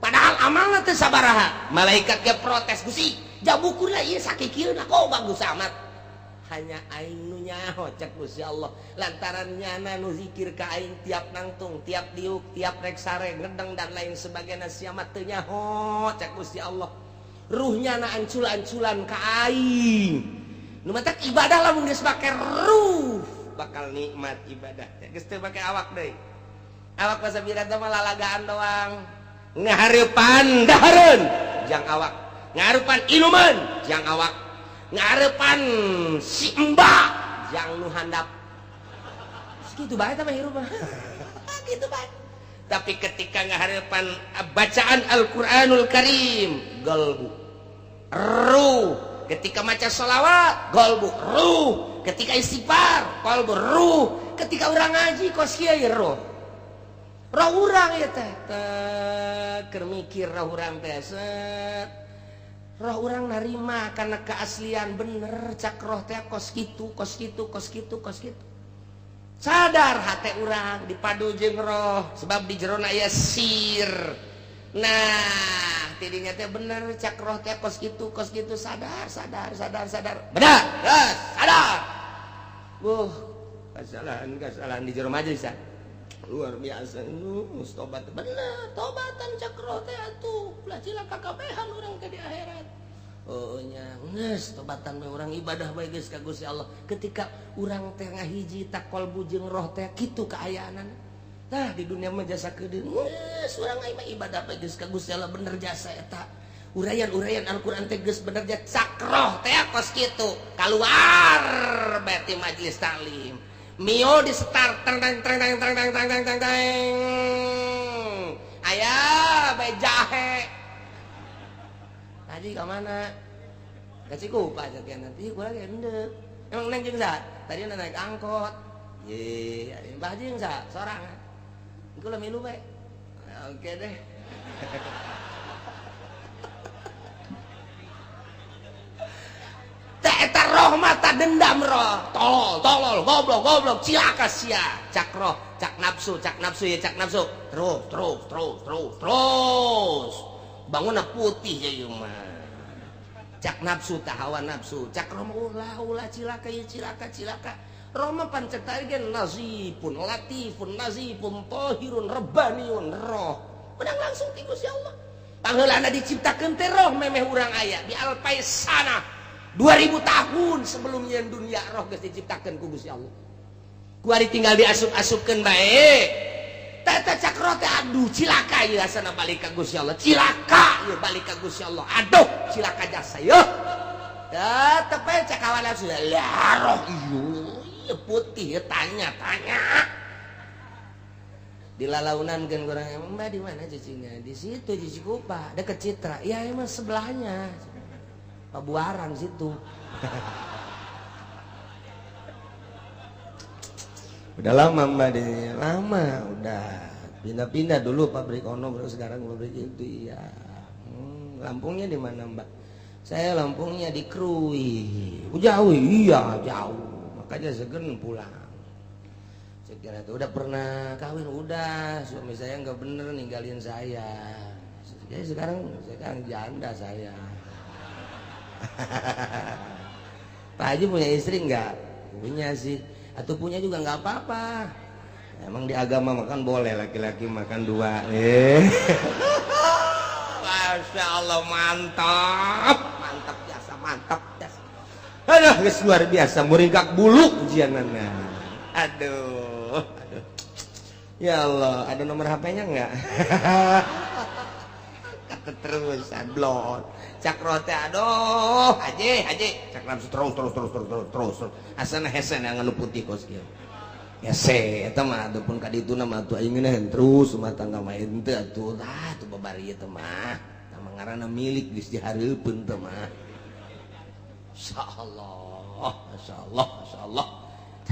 Padahal amalna teu sabaraha. Malaikat ge protes, Gusti, jabukurna ieu sakikieuna kok bagus amat. Hanya aing nu nyaho cek Gusti Allah. Lantaran nyana nu zikir ka aing tiap nangtung, tiap diuk, tiap rek sare, ngedeng dan lain sebagainya sia mah teu nyaho cek Gusti Allah. Ruhnya na ancul-anculan ka aing. Nu mantak ibadah lamun geus make ruh bakal nikmat ibadah. Geus teu make awak deui. Awak pasabira teh mah lalagaan doang. Ngahareupan dahareun jang awak, ngahareupan inuman jang awak, ngahareupan si embak jang nu handap. Kitu bae teh mah hirup mah. Kitu bae. Tapi ketika ngahareupan bacaan Al-Qur'anul Karim, galbu ruh. Ketika maca sholawat, galbu ruh. Ketika istighfar, qalbu ruh. Ketika urang ngaji kos kieu ye ruh. Roh urang ieu teh keur mikir roh urang teh set. Roh urang narima karena keaslian bener cak roh teh kos kitu, kos kitu, kos kitu, kos kitu. Sadar hate urang dipadu jeung roh sebab di jerona aya sir. Nah, tidinya teh bener cak roh teh kos kitu, sadar, sadar, sadar, sadar. Benar, yes, sadar. Buh, kesalahan di jero majelis. Luar biasa, tobat bener, tobatan cak roh teh atuh, ulah cilaka kabehan urang teh di akhirat. Oh nya, geus tobatan we urang ibadah bae geus ka Gusti Allah. Ketika urang teh ngahiji tak qalbu jeung roh teh kitu kaayaanana. Tah di dunia mah jasa keudeung. Geus urang mah ibadah bae geus ka Gusti Allah bener jasa eta. Uraian-uraian Al-Qur'an teh geus bener jasa cak roh teh kos kitu. Kaluar bae ti majelis taklim. Mio di start tang tang tang tang tang tang tang tang tang tang. Aya bae jahe. Tadi ke mana? Ke Cikupa aja nanti gua lagi endek. Emang neng jeung sa? Tadi naik angkot. Ye, Mbah jeung sa sorangan. Iku lah milu bae. Oke deh. Eta roh mata dendam roh. Tolol, tolol, goblok, goblok, cilaka sia. Cak roh, cak nafsu ya cak nafsu. Terus, terus, terus, terus, terus. Bangunna putih ya ieu mah. Cak nafsu tah hawa nafsu. Cak roh mah ulah ulah cilaka ieu cilaka cilaka. Roh mah pancet ge nazifun, latifun, nazifun, tahirun, rabbaniun roh. Menang langsung ti Gusti Allah. Pangheulana diciptakeun teh roh memeh urang aya di alpaisana. 2000 tahun sebelumnya dunia roh geus diciptakeun ku Gusti Allah. Kuari tinggal diasup-asupkeun bae. Teta cak roh teh aduh cilaka ieu asana balik ka Gusti Allah. Cilaka ieu balik ka Gusti Allah. Aduh cilaka jasa ieu. Tetep bae cak hawa nafsu. Lah roh ieu putih tanya tanya. Dilalaunan kan kurang emang mbak di mana cicinya? Di situ di Cikupa, deket Citra. Ya emang sebelahnya. Pabuaran situ. Udah lama Mbak di sini? Lama, udah pindah-pindah dulu pabrik ono, baru sekarang pabrik itu. Iya. Lampungnya di mana Mbak? Saya Lampungnya di Krui. Oh, jauh? Iya jauh. Makanya segen pulang. Saya kira tuh udah pernah kawin, udah suami saya nggak bener ninggalin saya. Jadi sekarang janda saya. Pak Haji punya istri nggak? Punya sih. Atau punya juga nggak apa-apa. Emang di agama makan boleh laki-laki makan dua. Masya Allah, mantap, mantap jasa, mantap jasa. Aduh, geus luar biasa, muringkak bulu ujianana. Aduh, aduh. Ya Allah, ada nomor HP-nya nggak? Terus blon cakro teh, aduh haji haji cak langsung terus terus terus terus terus terus terus asana hese yang anu putih kos kieu hese eta mah adepun ka dituna mah atuh aing ngeunaheun terus rumah tangga mah henteu atuh tah atuh babari ieu teh mah tah ngaranna milik geus dihareupeun teh mah. Insyaallah, masyaallah, masyaallah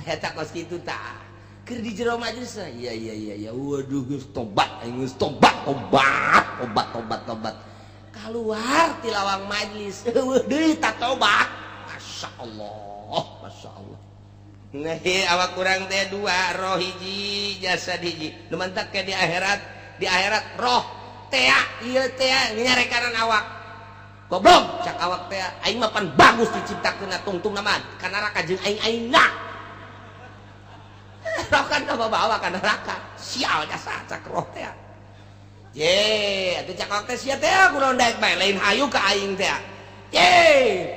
eta kos kitu tah keur di jero majelis. Iya iya iya iya, waduh geus tobat aing, geus tobat tobat tobat tobat tobat, keluar ti lawang majelis eueuh deui tak tobat. Masyaallah, masyaallah. Nah, awak kurang teh dua, roh hiji, jasad hiji. Nu mantak ke di akhirat, di akhirat roh tea ieu tea nyarekanan awak. Goblok cak awak tea, aing mah pan bagus diciptakeun tungtung mah ka neraka jeung aing aingna. Roh kan kabawa ka neraka. Sial jasa cak roh teh. Ye, atuh cak awak teh sia teh kunaon daek bae lain hayu ka aing teh. Ye,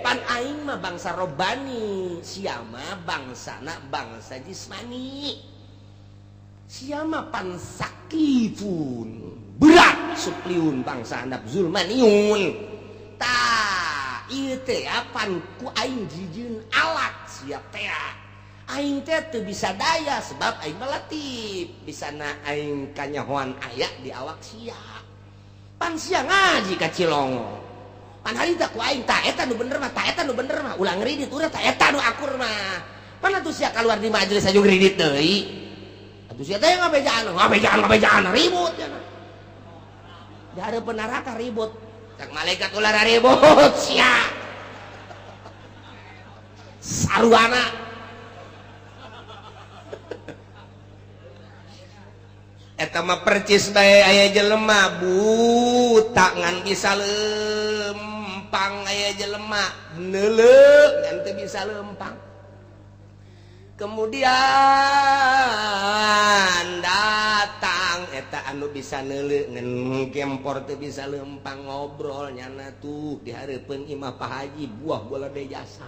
pan aing mah bangsa robani, sia mah bangsana bangsa jismani. Sia mah pan sakifun, berat supliun bangsa handap zulmaniun. Tah, ieu teh pan ku aing jijieun alat sia teh. Aing teh teu bisa daya sebab aing mah latif, bisana aing kanyahoan aya di awak sia. Pan sia ngaji ka Cilongo. Pan harita ku aing tah eta nu bener mah, tah eta nu bener mah, ulah ngridit urang tah eta nu akur mah. Pan atuh sia kaluar di majelis aja ngridit deui. Atuh sia teh ngabejaan, ngabejaan, ngabejaan ribut nya. Di hareupeun neraka ribut. Cak malaikat ulah ribut sia. Saruana. Eta mah percis bae aya jelema buta ngan bisa lempang, aya jelema neuleuh ngan teu bisa lempang. Kemudian datang eta anu bisa neuleuh ngan gempor teu bisa lempang, ngobrol nyana tuh di hareupeun imah Pak Haji buah bola deui jasa.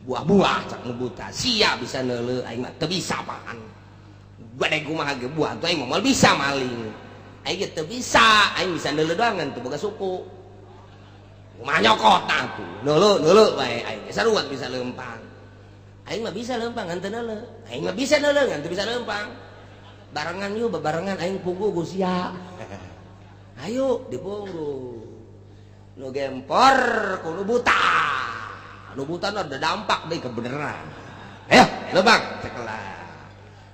Buah-buah cak nu buta sia bisa neuleuh aing mah teu bisa apaan. Gede kumaha ge buah tuh aing moal bisa maling. Aing ge teu bisa, aing bisa neuleuh doang ngan teu boga suku. Kumaha nyokot tah tuh. Neuleuh neuleuh bae aing ge sarua bisa lempang. Aing mah bisa lempang ngan teu neuleuh. Aing mah bisa neuleuh ngan teu bisa lempang. Barengan yuk bebarengan aing punggu ku sia. Ayo dipunggu. Nu gempor ku nu buta. Nu buta nu ada dampak deui kebeneran. Ayo lempang cekelah.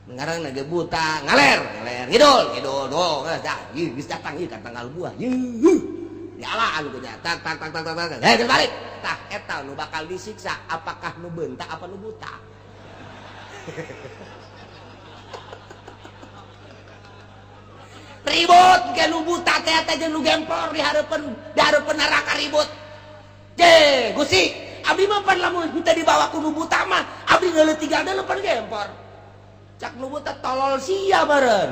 Ngarang nage buta ngaler ngaler ngidul ngidul do geus dah ieu geus datang ieu ka tanggal buah ieu dialaan ku nya tak tak tak tak tak heh geus balik tah eta nu bakal disiksa apakah nu beunta apa nu buta. Ribut ke nu buta teh teh jeung nu gempor di hareupeun neraka ribut. Je Gusti abdi mah pan lamun teu dibawa ku nu buta mah abdi geuleuh tiga deui pan gempor. Cak nu buta tolol sia meureun.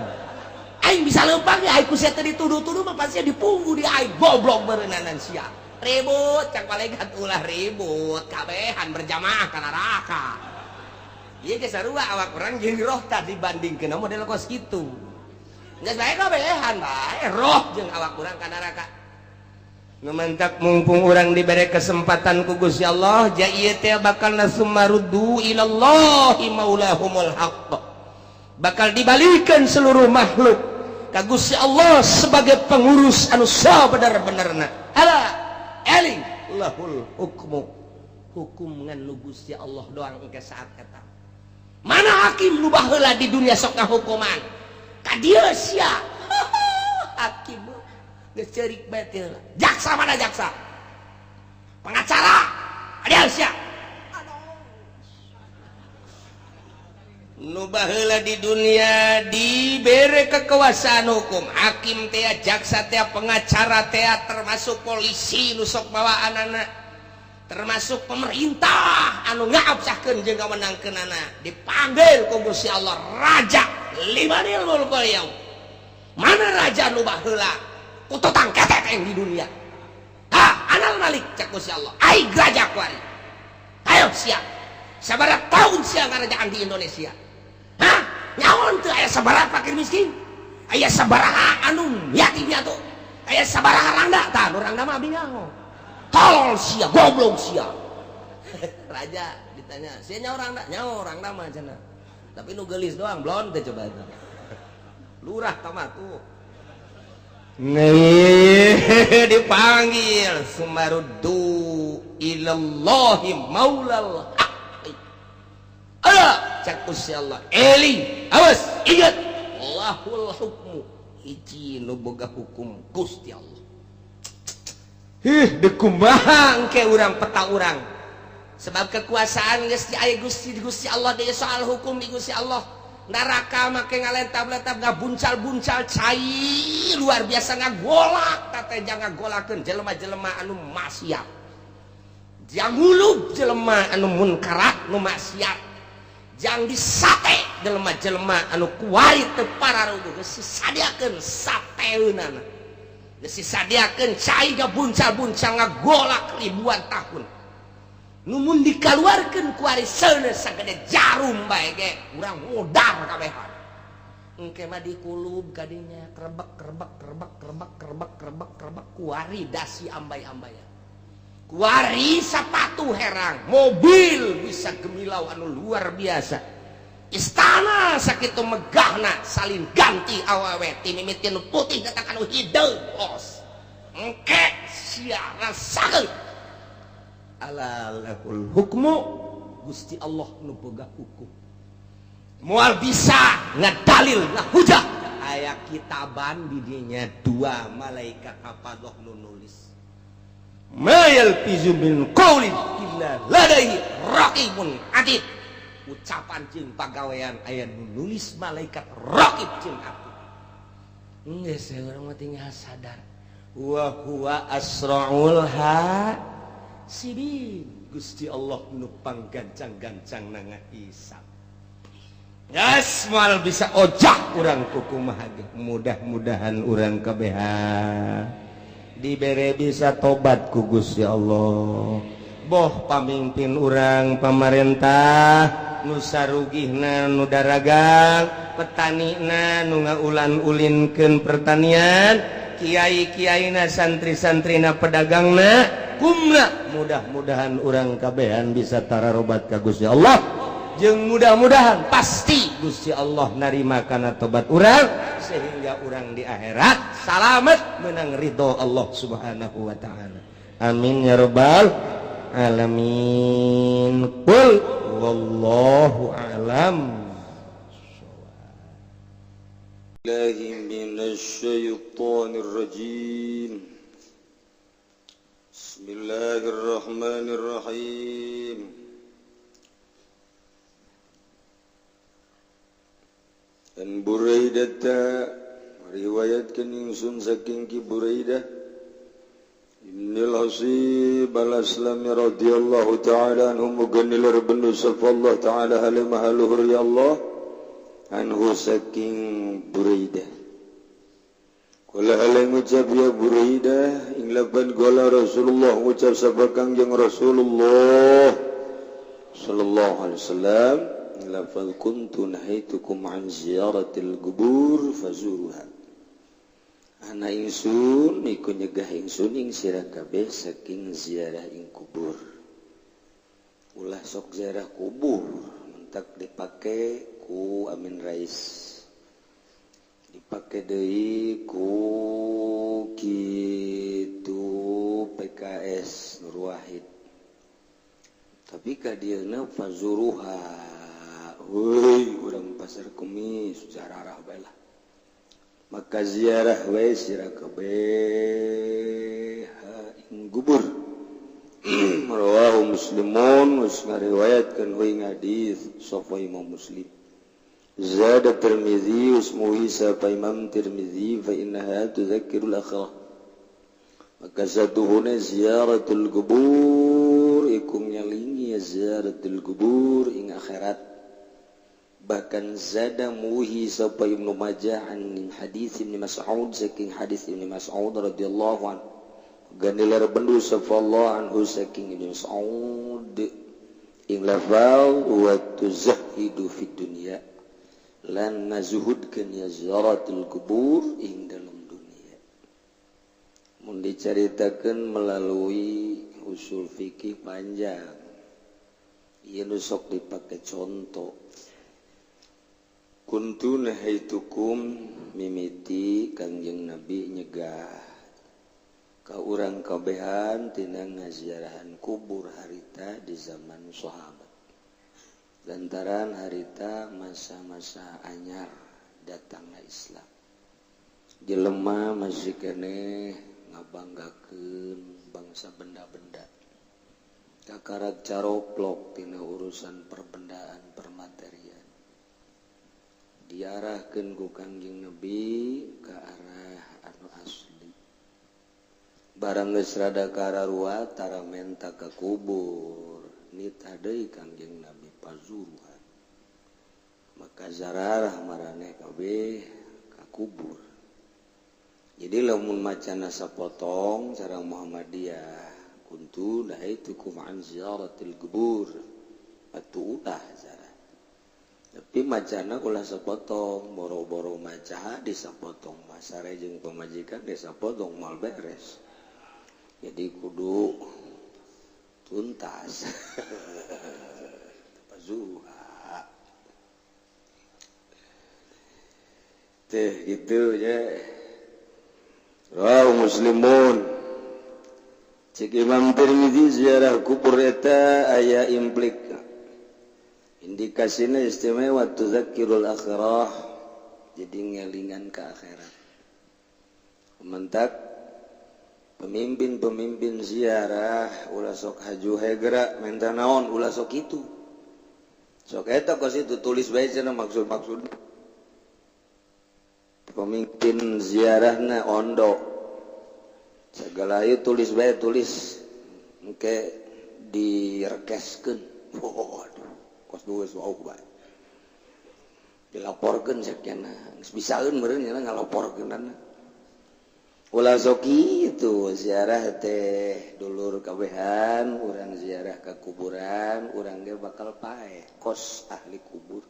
Aing bisa lempang ya aing ku sia teh dituduh-tuduh mah pasti dipunggu di aing goblok meureunnanan sia. Ribut cak malaikat ulah ribut kabehan berjamaah ka neraka. Ieu ge sarua awak urang jeung roh tah dibandingkeun model kos kitu. Geus bae kabehan bae roh jeung awak urang ka neraka. Nu mantak mumpung urang dibere kesempatan ku Gusti Allah ja ieu teh bakal nasumaruddu ilallahi maulahumul haqq. Bakal dibalikan seluruh makhluk ka Gusti Allah sebagai pengurus anu sabener-benerna. Ala eling lahul hukmu. Hukum ngan nu Gusti Allah doang engke saat eta.
Mana hakim nu baheula di dunia sok ngahukuman? Ka dieu sia. Hakim geus ceurik bae teh. Jaksa mana jaksa? Pengacara ada sia. Nu baheula di dunia dibere kekuasaan hukum, hakim teh, jaksa teh, pengacara teh, termasuk polisi nu sok bawa anak, termasuk pemerintah anu ngaabsahkeun jeung ngamenangkeunana, dipanggil ku Gusti Allah raja limanil mulkul yaum. Mana raja nu baheula kututang ketek yang di dunia? Ha, anal malik cek Gusti Allah. Ai raja kuari. Ayo siap. Sabaraha tahun sia ngarajaan di Indonesia? Hah? Nyaon teu aya sabaraha fakir miskin? Aya sabaraha anu yatim piatu? Aya sabaraha rangda? Tah, nu rangda mah abdi nyaho. Tolol sia, goblok sia. Raja ditanya, sia nyaho rangda? Nyaho rangda mah cenah. Tapi nu geulis doang, blon teh coba eta. Lurah tama tuh.
Nih dipanggil sumaruddu ilallahi maulal haqqi.
Ala cak Gusti Allah. Eli, awas, ingat. Lahul hukmu. Hiji nu boga hukum Gusti Allah.
Hih, dekumaha engke urang peta urang.
Sebab kekuasaan geus di aya Gusti Gusti Allah deui soal hukum di Gusti Allah. Neraka make ngalentab-lentab ngabuncal-buncal cai luar biasa ngagolak teh jangan ngagolakeun jelema-jelema anu maksiat. Jang ngulub jelema anu munkarat nu maksiat. Jang disate jelema-jelema anu kuari teu pararuguh geus disadiakeun sateunana. Geus disadiakeun cai ngabuncal-buncal ngagolak ribuan tahun. Numun dikaluarkeun kuari seuneu sagede jarum bae ge urang modar kabehan. Engke mah dikulub kadinya krebek krebek krebek krebek krebek krebek krebek kuari dasi ambay-ambayan. Kuari sepatu herang, mobil bisa gemilau anu luar biasa. Istana sakitu megahna salin ganti awewe ti mimiti nu putih datang anu hideung os. Engke sia rasakeun.
Ala lahul hukmu,
Gusti Allah nu boga hukum. Moal bisa ngadalil ngahujah.
Aya kitaban di dinya dua malaikat hafadzah nu nulis. Ma yalfizu min qaulin illa ladaihi
raqibun atid. Ucapan jeung pagawean aya nu nulis malaikat raqib jeung atid. Geus urang mah tinggal sadar.
Wa huwa asraul hasibin. Gusti Allah nu panggancang-gancang na ngahisab. Yes, moal bisa ojak urang kukumaha ge. Mudah-mudahan urang kabehan dibere bisa tobat ku Gusti Allah. Boh pamimpin urang pamarentah nu sarugihna nu daragang, petanina nu ngaulan-ulinkeun pertanian, kiai-kiaina santri-santrina pedagangna kumna, mudah-mudahan urang kabehan bisa tararobat ka Gusti Allah. Jeung mudah-mudahan pasti Gusti Allah narima kana tobat urang sehingga urang di akhirat salamet menang ridho Allah Subhanahu wa taala. Amin ya rabbal alamin. Qul wallahu a'lam.
Billahi minasyaitonir rajim. Bismillahirrahmanirrahim. Dan Buraidah riwayatkeun ingsun saking Ki Buraidah Ibnul Hasib al-Aslami radhiyallahu ta'ala anhu muga nilar benu sapa Allah ta'ala halimah luhur ya Allah anhu saking Buraidah. Kala hale ngucap ya Buraidah ing lapan gola Rasulullah ngucap sapa Kangjeng Rasulullah sallallahu alaihi wasallam lafal kuntu nahaitukum an ziyaratil qubur fazuruha. Ana ingsun iku nyegah ingsun ing sira kabeh saking ziarah ing kubur. Ulah sok ziarah kubur mentak dipake ku Amin Rais, dipake deui ku kitu PKS Nur Wahid. Tapi ka dieuna fazuruha Woi urang pasar kemis ziarah bae lah. Maka ziarah we sira kabeh ing kubur. Rawahu Muslimun geus ngariwayatkeun ing hadis sapa Imam Muslim. Zada Tirmizi usmuhi sapa Imam Tirmizi fa innaha tudzakirul akhirah. Maka satuhuna ziaratul kubur iku nyalingi ziaratul kubur ing akhirat. Bahkan zada muhi sapa Ibnu Majah an hadis Ibnu Mas'ud saking hadis Ibnu Mas'ud radhiyallahu anhu. Ganilar bendu sapa Allah anhu saking Ibnu Mas'ud ing lafal wa tuzhidu fid dunya lan ngazuhudkeun ya ziaratul kubur ing dalam dunia. Mun dicaritakeun melalui usul fikih panjang ieu nu sok dipake contoh. Kuntu nahaitukum mimiti Kangjeng Nabi nyegah ka urang kabehan tina ngaziarahan kubur harita di zaman sahabat. Lantaran harita masa-masa anyar datangna Islam. Jelema masih keneh ngabanggakeun bangsa benda-benda. Kakarak caroplok tina urusan perbendaan permaterian. Diarahkeun ku Kangjeng Nabi ka arah anu asli. Barang geus rada kararua tara menta ka kubur, nitah deui Kangjeng Nabi pazuruhan. Maka zararah maraneh kabeh ka kubur. Jadi lamun macana sapotong sareng Muhammadiyah kuntu nahaitukum an ziyaratil kubur atuh ulah zarah. Tapi macana ulah sepotong, boro-boro maca disapotong, masare jeung pamajikan disapotong mal beres. Jadi kudu tuntas. Pazuha. Teh gitu ya. Rawahu Muslimun. Cek Imam Tirmizi ziarah kubur eta aya implik. Indikasina istimewa tudzakirul akhirah, jadi ngelingan ke akhirat. Mentak pemimpin-pemimpin ziarah ulah sok haju hegra menta naon ulah sok itu. Sok eta kos itu tulis bae cenah maksud-maksud. Pemimpin ziarahna ondo. Segala ieu tulis bae tulis engke direkeskeun. Waduh. Kos dua wau bae. Dilaporkeun sakiana. Geus bisaeun meureun nya ngalaporkeunana. Ulah sok kitu ziarah teh dulur kabehan, urang ziarah ka kuburan, urang ge bakal paeh kos ahli kubur.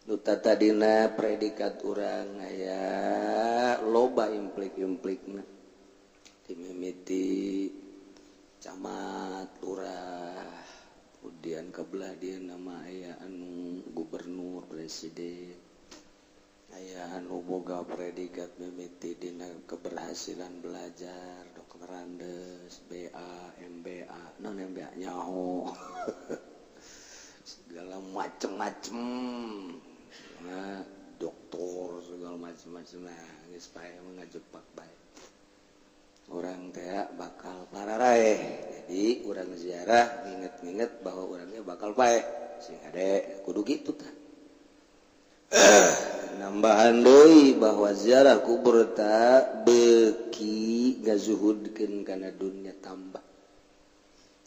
Nu tatadina predikat urang aya loba implik-implikna. Dimimiti camat, lurah, kemudian kebelah dia nama aya anu gubernur, presiden, aya anu boga predikat mimiti dina keberhasilan belajar, doktorandes, BA, MBA, non MBA nyaho. Segala macem-macem. Nah, doktor segala macem-macem nah geus pae ngajepak bae. Urang teh bakal pararaeh. Jadi urang ziarah nginget-nginget bahwa urangnya bakal paeh. Sing hade kudu kitu tah. Nambahan deui bahwa ziarah kubur ta beuki ngazuhudkeun kana dunya tambah.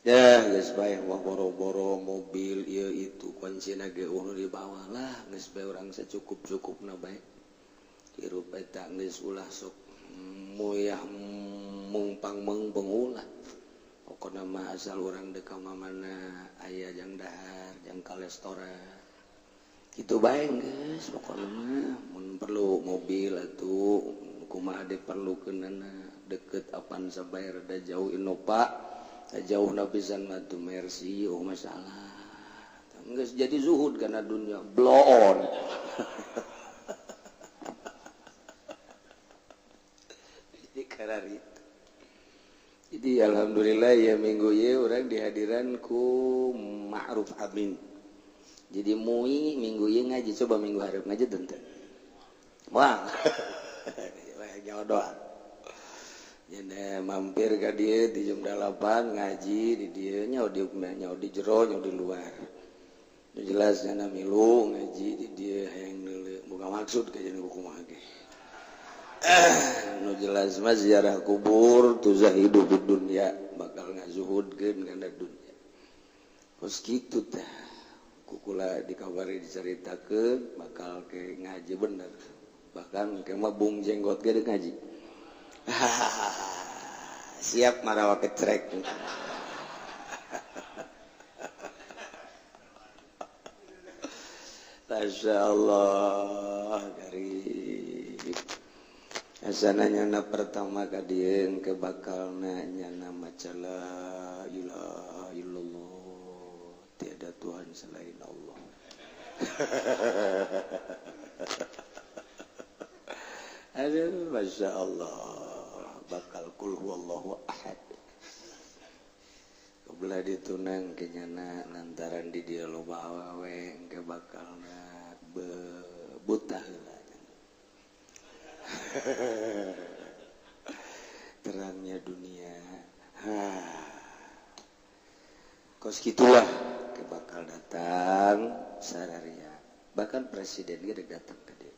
Ya geus bae wah boro-boro mobil ieu itu kuncina ge eueuh dibawa lah geus bae urang sacukup-cukupna bae. Hirup eta geus ulah sok muyah mungpang mengpeng ulah. Pokona mah asal urang deuk ka mana aya jang dahar, jang ka restoran. Kitu bae geus pokona mah mun perlu mobil atuh kumaha diperlukeunana deket apan sabae rada jauh Innova, jauh na pisan mah tuh Mercy, oh masalah. Geus jadi zuhud kana dunya bloon. Jadi Jadi alhamdulillah ya minggu ieu urang dihadiran ku Ma'ruf Amin.
Jadi mui minggu ieu ngaji coba minggu hareup ngaji teu. Wah. Nyawa doa. Jadi mampir ka dieu di jam 8 ngaji di dieu nya di jero nya di luar. Jelas nya milu ngaji di dieu hayang deuleu boga maksud ka jeung kumaha ge. Nu jelas mah ziarah kubur tuzahidu fid dunya bakal ngazuhudkeun kana dunya. Kos kitu tah kukula dikabari dicaritakeun bakal ke ngaji bener. Bahkan ke mah bung jenggot ge deuk ngaji. Siap marawa kecrek. Masya Allah garib. Asana nyana pertama kadieun ke bakalna nyana maca la ilaha illallah tiada Tuhan selain Allah. Aduh, Masya Allah bakal kul huwallahu ahad. Kebelah ditunang ke nyana lantaran di dia loba awewe ke bakalna buta heula. Terangnya dunia. Kos gitulah ke bakal datang sararia. Bahkan presiden ge dek datang ke dia.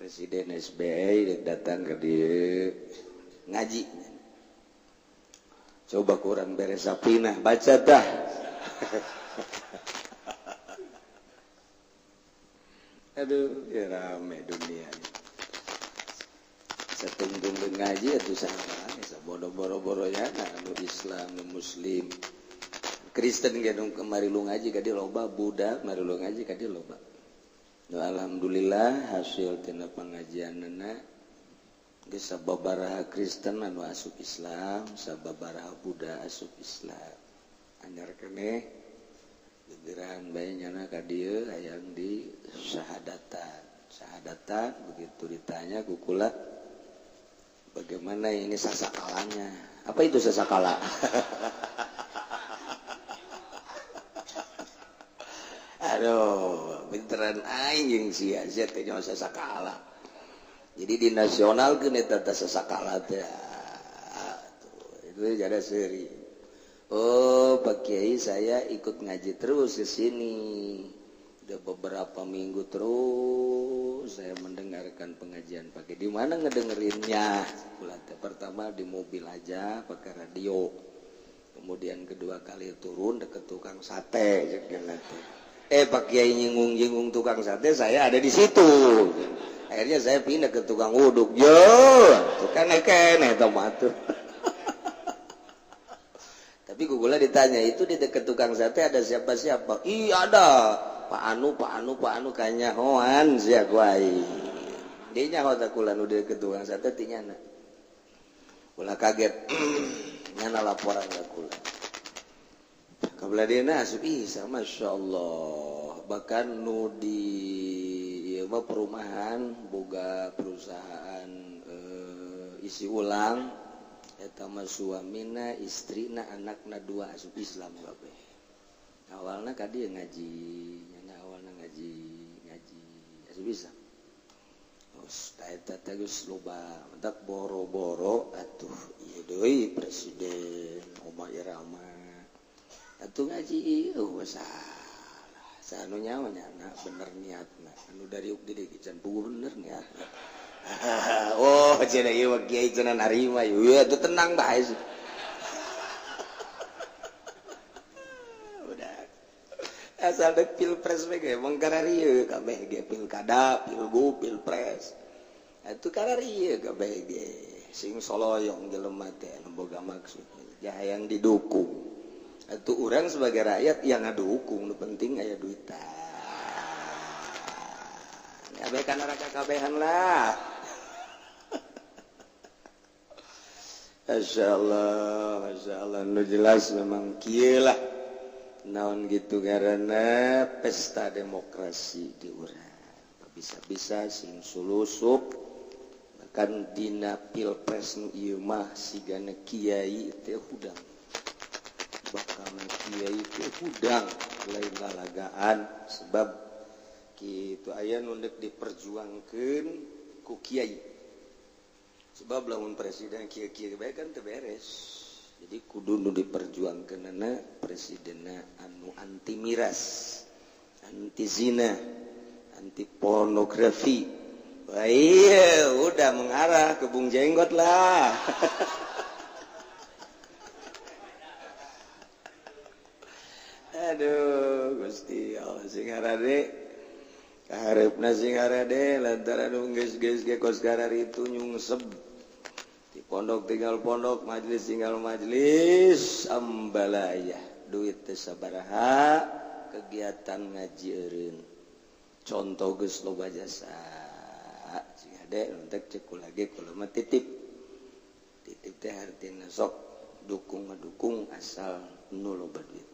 Presiden SBY dek datang ke dia ngaji. Coba kurang beres sapinah baca dah. Aduh, ya rame dunia. Satungtung ngaji atuh saha bodoh boro-boro ya anu Islam nu Muslim Kristen ge nu kemari lu ngaji ka dieu loba, Buddha mari lu ngaji ka dieu loba. Nu alhamdulillah hasil tina pengajianna geus sababaraha Kristen anu asup Islam, sababaraha Buddha asup Islam. Anyar keneh gegeran bae nyana ka dieu hayang di syahadatan. Syahadatan begitu ditanya ku kula bagaimana ini sasakalanya? Apa itu sasakala? Aduh, pinteran aing jeung sia sia teh nyawa sasakala. Jadi di nasional keun eta teh sasakala teh. Itu jadi seri. Oh, Pak Kiai saya ikut ngaji terus ke sini. Udah beberapa minggu terus saya mendengarkan pengajian pakai. Di mana ngedengerinnya? Pertama di mobil aja pakai radio. Kemudian kedua kali turun deket tukang sate. Pak Kiai nyinggung-nyinggung tukang sate, saya ada di situ. Akhirnya saya pindah ke tukang uduk. Yo, tukang kene tomato. Tapi gugula ditanya, itu di dekat tukang sate ada siapa-siapa? Iya ada. Pak Anu, Pak Anu, Pak Anu kayaknya hoan sia kuai. Dia nyaho tak kula nu di dekat tukang sate ti nyana. Kula kaget. Nyana laporan ka kula. Kabelah dieuna asup isa masyaallah. Bahkan nu di ieu mah perumahan boga perusahaan isi ulang eta mah suamina, istrina, anakna dua asup Islam kabeh. Awalna ka dieu ngaji, nyana awalna ngaji, ngaji asup Islam. Terus eta teh geus loba mentak boro-boro atuh ieu deui presiden Oma Irama. Atuh ngaji ieu salah. Sanu nyawa nyana bener niatna. Anu dari uk di can puguh bener niatna. Oh, cenah ieu mah kiai cenah narima ieu atuh tenang bae. Udah. Asal dek pilpres we ge mong kararieu kabeh ge pilkada, pilgub, pilpres. Atuh kararieu kabeh ge sing soloyong jelema teh anu boga maksud hayang didukung. Atuh urang sebagai rakyat yang ngadukung nu penting aya duitan. Kabeh kana raka kabehan lah. Masya Allah, Masya Allah. Nu jelas memang kieu lah. Naon gitu karena pesta demokrasi di urang. Bisa-bisa sing sulusup bahkan dina pilpres nu ieu mah sigana kiai teh hudang. Bakal kiai teh hudang. Lain lalagaan sebab kitu aya nu deuk diperjuangkeun ku kiai. Sebab lamun presiden kieu-kieu bae kan teu beres. Jadi kudu nu diperjuangkeunana presidenna anu anti miras, anti zina, anti pornografi. Wah, iya, udah mengarah ke Bung Jenggot lah. Aduh, Gusti Allah sing harade. Kahareupna sing harade lantaran nu geus-geus ge kos kararitu nyungsep. Di pondok tinggal pondok, majelis tinggal majelis, ambalaya. Duit teh sabaraha, kegiatan ngaji eureun. Contoh geus loba jasa. Sing hade nontek cek kula ge kula mah titip. Titip teh hartina sok dukung ngadukung asal nu loba duit.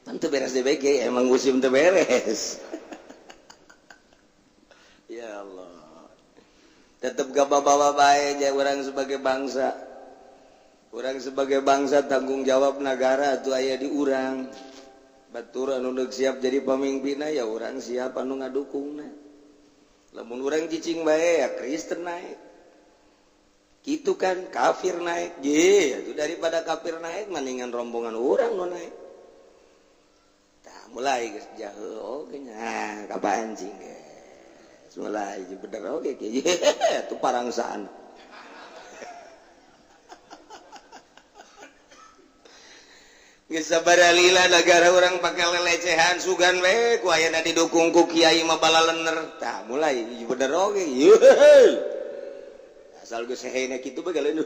Kan teu beres DBG, emang musim teu beres. Ya Allah. Tetep gak bawa bae aja orang sebagai bangsa. Orang sebagai bangsa tanggung jawab negara tuh aya di urang. Batur anu deuk siap jadi pemimpinna ya urang siap anu ngadukungna. Lamun urang cicing bae ya Kristen naik. Kitu kan kafir naik. Ye, daripada kafir naik mendingan rombongan urang nu naik. Mulai geus jauh oge nya kapancing geus mulai bener oge kieu parangsaan. Geus sabaralila negara urang pake lelecehan sugan we ku ayana didukung ku kiai mah balalener tah mulai bener oge asal geus hehena kitu bae lain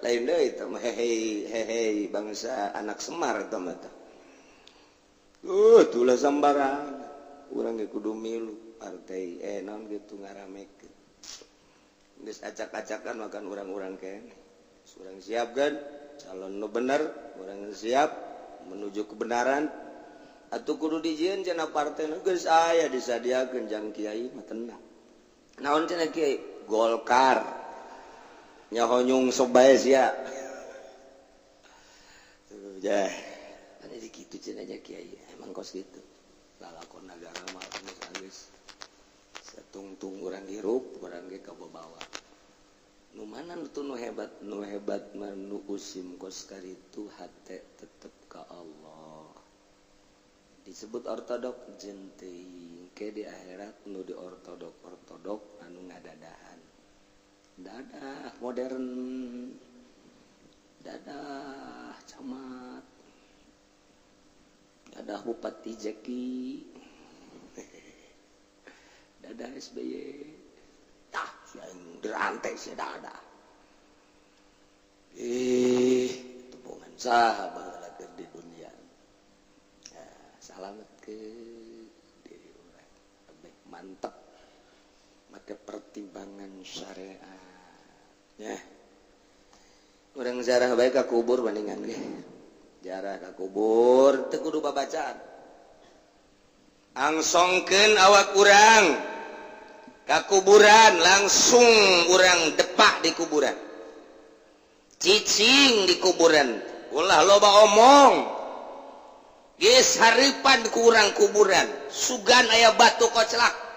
lain deui tah mah hehe hehe bangsa anak Semar tah mah. Tulah sambarang urang ge kudu milu partai naon kitu ngaramekeun. Geus acak-acakan makan urang-urang keneh. Urang siap kan calon nu bener, urang siap menuju kebenaran. Atuh kudu dijieun cenah partai nu geus aya disadiakeun jang kiai mah tenang. Naon cenah kiai? Golkar. Nyaho nyungsep bae sia. Tuh jah. Ada kitu cenah kiai. Emang kos gitu lalakon negara mah geus satungtung urang hirup urang ge kabawa. Nu mana nu nu hebat mah nu usim kos karitu hate tetep ka Allah. Disebut ortodok jeung teuing ke di akhirat nu di ortodok ortodok anu ngadadahan. Dadah modern, dadah camat, dadah Bupati Jeki, dadah SBY, tah yang dirantai si dadah. Tebongan saha baheula keur di dunia. Nah, salamet ke diri urang, lebih mantep make pertimbangan syariat. Ya. Urang zarah bae ka kubur bandingan ge. Jarah ka kubur teu kudu babacaan. Angsongkeun awak urang ka kuburan, langsung urang depak di kuburan. Cicing di kuburan, ulah loba omong. Geus hareupan ku urang kuburan, sugan aya batu koclak.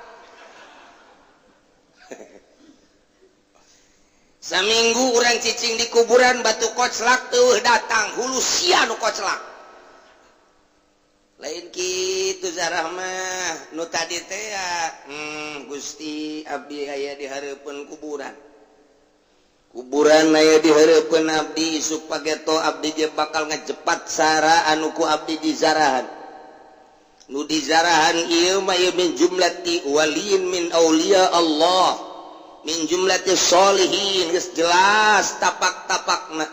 Saminggu urang cicing di kuburan batu koclak teuh datang hulu sia nu koclak. Lain kitu zarah mah nu tadi teh Gusti abdi aya di hareupeun kuburan. Kuburan aya di hareupeun abdi isuk pageto abdi je bakal ngejepat sara anu ku abdi dizarahan. Nu dizarahan ieu mah ieu min jumlati waliin min auliya Allah. Min jumlati sholihin geus jelas tapak-tapakna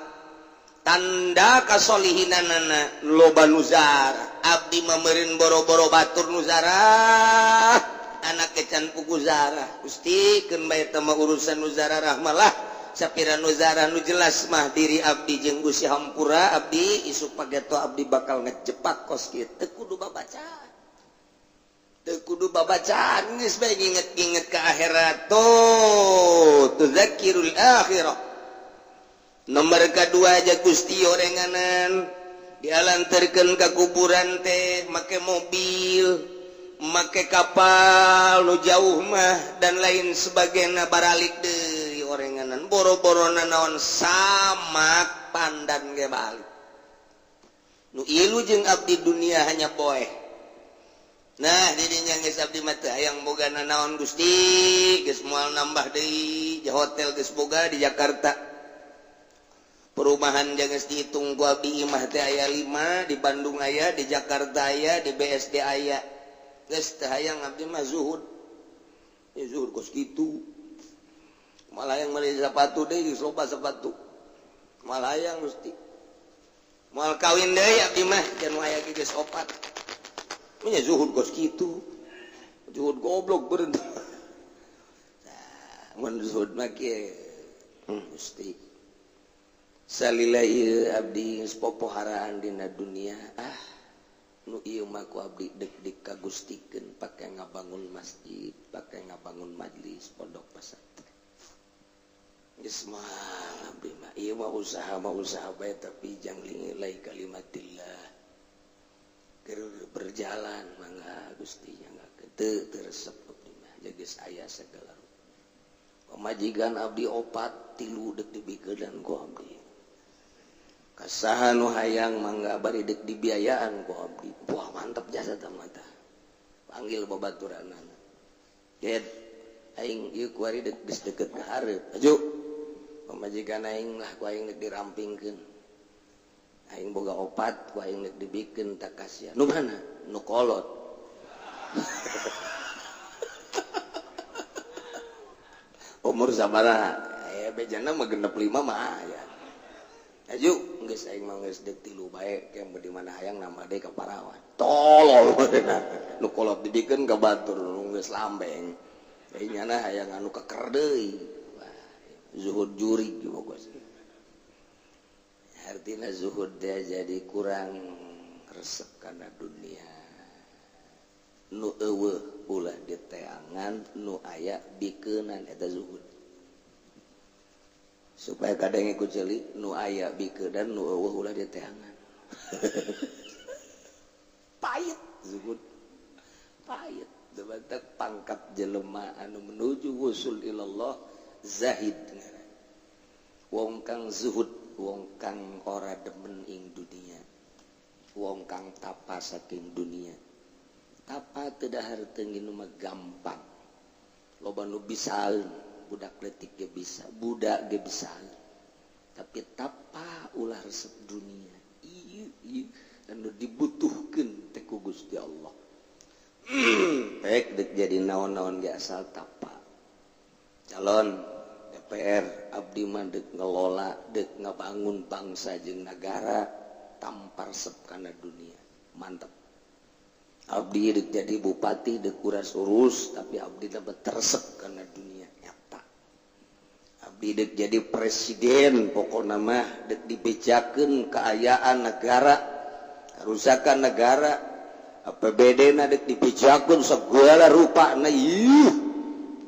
tanda kasolihinanana loba nuzarah abdi mameureun boro-boro batur nuzarah anak kecan puku zarah Gusti keun bae teh mah urusan nuzarah rahmalah sapira nuzarah nu jelas mah diri abdi jeung Gusti hampura abdi isuk pageto abdi bakal ngejepak kos kieu teu kudu babacaan. Teu kudu babacaan geus bae nginget-nginget ka akhirat tuh tuzakirul akhirah. Nomor kedua aja Gusti orenganan Dialantarkeun ka kuburan teh make mobil, make kapal nu jauh mah dan lain sebagainya, baralik deui orenganan boro-boro naon samak pandan ge balik. Nu ilu jeung abdi dunia hanya poeh. Nah, didinya geus abdi mah teu hayang boga nanaon Gusti, geus moal nambah deui, hotel geus boga di Jakarta. Perumahan jangan dihitung ku abdi, imah teh aya 5 di Bandung, aya di Jakarta, aya di BSD aya. Geus teu hayang abdi mah zuhud. Ya zuhud kos kitu. Malah yang meuli sepatu deui, geus loba sepatu. Malah hayang Gusti. Moal kawin deui abdi mah, can aya ge geus opat. Nya zuhud kos kitu. Zuhud goblok beureun. Nah, mun zuhud mah kieu. Gusti. Salila ieu abdi geus popoharaan dina dunia, ah nu ieu mah ku abdi dek dikagustikeun pake ngabangun masjid, pake ngabangun majlis pondok pesantren. Geus mah abdi mah ieu mah usaha bae, tapi jang nilai kalimatillah keur berjalan mangga Gusti nya teu resep abdi mah geus aya segala rupa. Pamajikan abdi opat, tilu dek dibikeun ku abdi. Kasaha nu hayang mangga, bari dek dibiayaan ku abdi. Wah, mantap jasa tah mata. Panggil babaturanana. Ged aing ieu kuari dek geus deket ka hareup. Aju. Pamajikan aing lah ku aing dek dirampingkeun. Aing boga opat ku aing dek dibikeun tak kasihan. Nu mana? Nu kolot. Umur sabaraha? Bejana mah 65 mah aya. Aju geus aing mah geus deuk tilu bae, ke di mana hayang nambah deui ka parawan. Tolol nu kolot dibikeun ka batur nu geus lambeng. Aing nyana hayang anu keker deui. Wah, zuhud jurig boga. Artina zuhud teh jadi kurang resep kana dunia. Nu eueuh ulah diteangan, nu aya bikeunan, eta zuhud. Supaya kadang ikut ceuli, nu aya bikeunan, nu eueuh ulah diteangan. Pahit zuhud, pahit. Debatak pangkat jelema anu menuju wusul ilallah zahid. Wong kang zuhud, wong kang ora demen ing dunia, wong kang tapa saking dunia. Tapa teu dahar teu nginum mah gampang. Loba nu bisaeun, budak letik ge bisa, budak ge bisa. Tapi tapa ulah resep dunia. Ieu ieu anu dibutuhkeun teh ku Gusti Allah. Baik dek jadi naon-naon ge asal tapa. Calon DPR abdi mah dek ngelola, dek ngabangun bangsa jeung nagara tanpa resep kana dunia. Mantep. Abdi dek jadi bupati dek kuras urus, tapi abdi dapat teresep kana dunia. Abdi dek jadi presiden pokokna mah dek dibejakeun keayaan negara, kerusakan negara, APBD na dek dibejakeun segala rupa na, ieu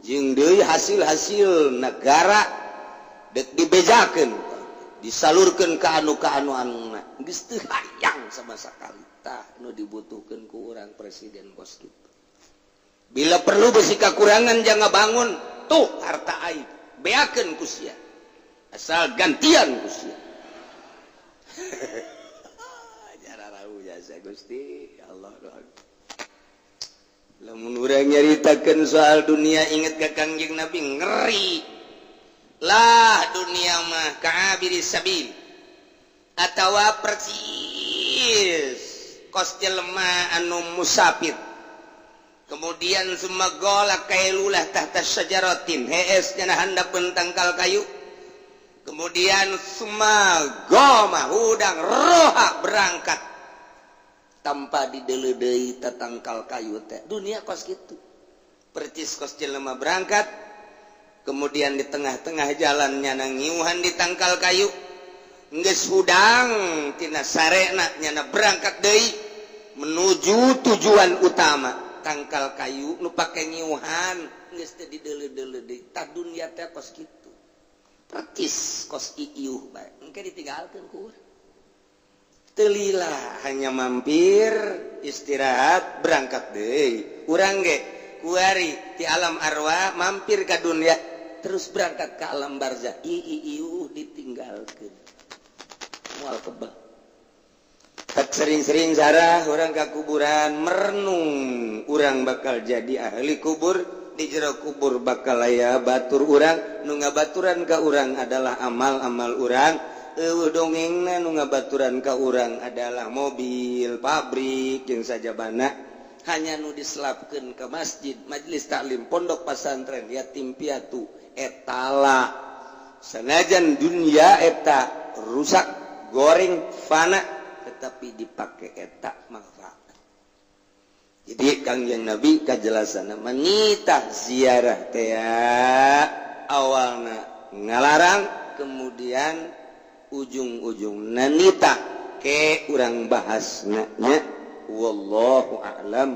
jeung deui hasil-hasil negara dek dibejakeun, disalurkeun ka anu ka anu anuna, geus teu hayang sama sakali. Tah nu dibutuhkeun ku urang presiden kos kitu. Bila perlu besi kakurangan jangan bangun tuh harta aing beakeun ku sia, asal gantian ku sia. Jararau jasa Gusti Allah. Lamun urang nyaritakeun soal dunia inget ka Kangjeng Nabi ngeri. Lah dunia mah ka'abiri sabil atawa persis kos jelema anu musafir. Kemudian sumagola kailulah tahta syajaratin, hees nyana handapeun tangkal kayu. Kemudian sumagoma hudang roha berangkat tanpa dideuleu tatangkal kayu teh. Dunia kos kitu. Percis kos jelema berangkat, kemudian di tengah-tengah jalan nyana ngiuhan di tangkal kayu. Geus hudang tina sarena nyana berangkat deui menuju tujuan utama. Tangkal kayu nu pake ngiuhan geus teu dideuleu-deuleu deui. Tah dunia teh kos kitu. Percis kos iiuh bae. Engke ditinggalkeun ku urang. Teu lila, hanya mampir, istirahat, berangkat deh. Urang ge kuari di alam arwah mampir ke dunia, terus berangkat ke alam barzah. I i iu ditinggalkan, moal kebal. Tak sering-sering zarah urang ke kuburan, merenung. Urang bakal jadi ahli kubur. Di jero kubur bakal aya batur urang. Nu ngabaturan ka urang adalah amal-amal urang. Euweuh dongengna. Nu ngabaturan ka urang adalah mobil, pabrik, jeung sajabana. Hanya nu diselapkeun ke masjid, majelis taklim, pondok pesantren, yatim piatu etala. Sanajan dunia eta rusak, goreng, fana, tetapi dipakai eta manfaat. Jadi Kangjeng Nabi kajelasan menitah ziarah teh awalna ngalarang, kemudian ujung-ujung nanita ke urang bahasna nya. Wallahu a'lam.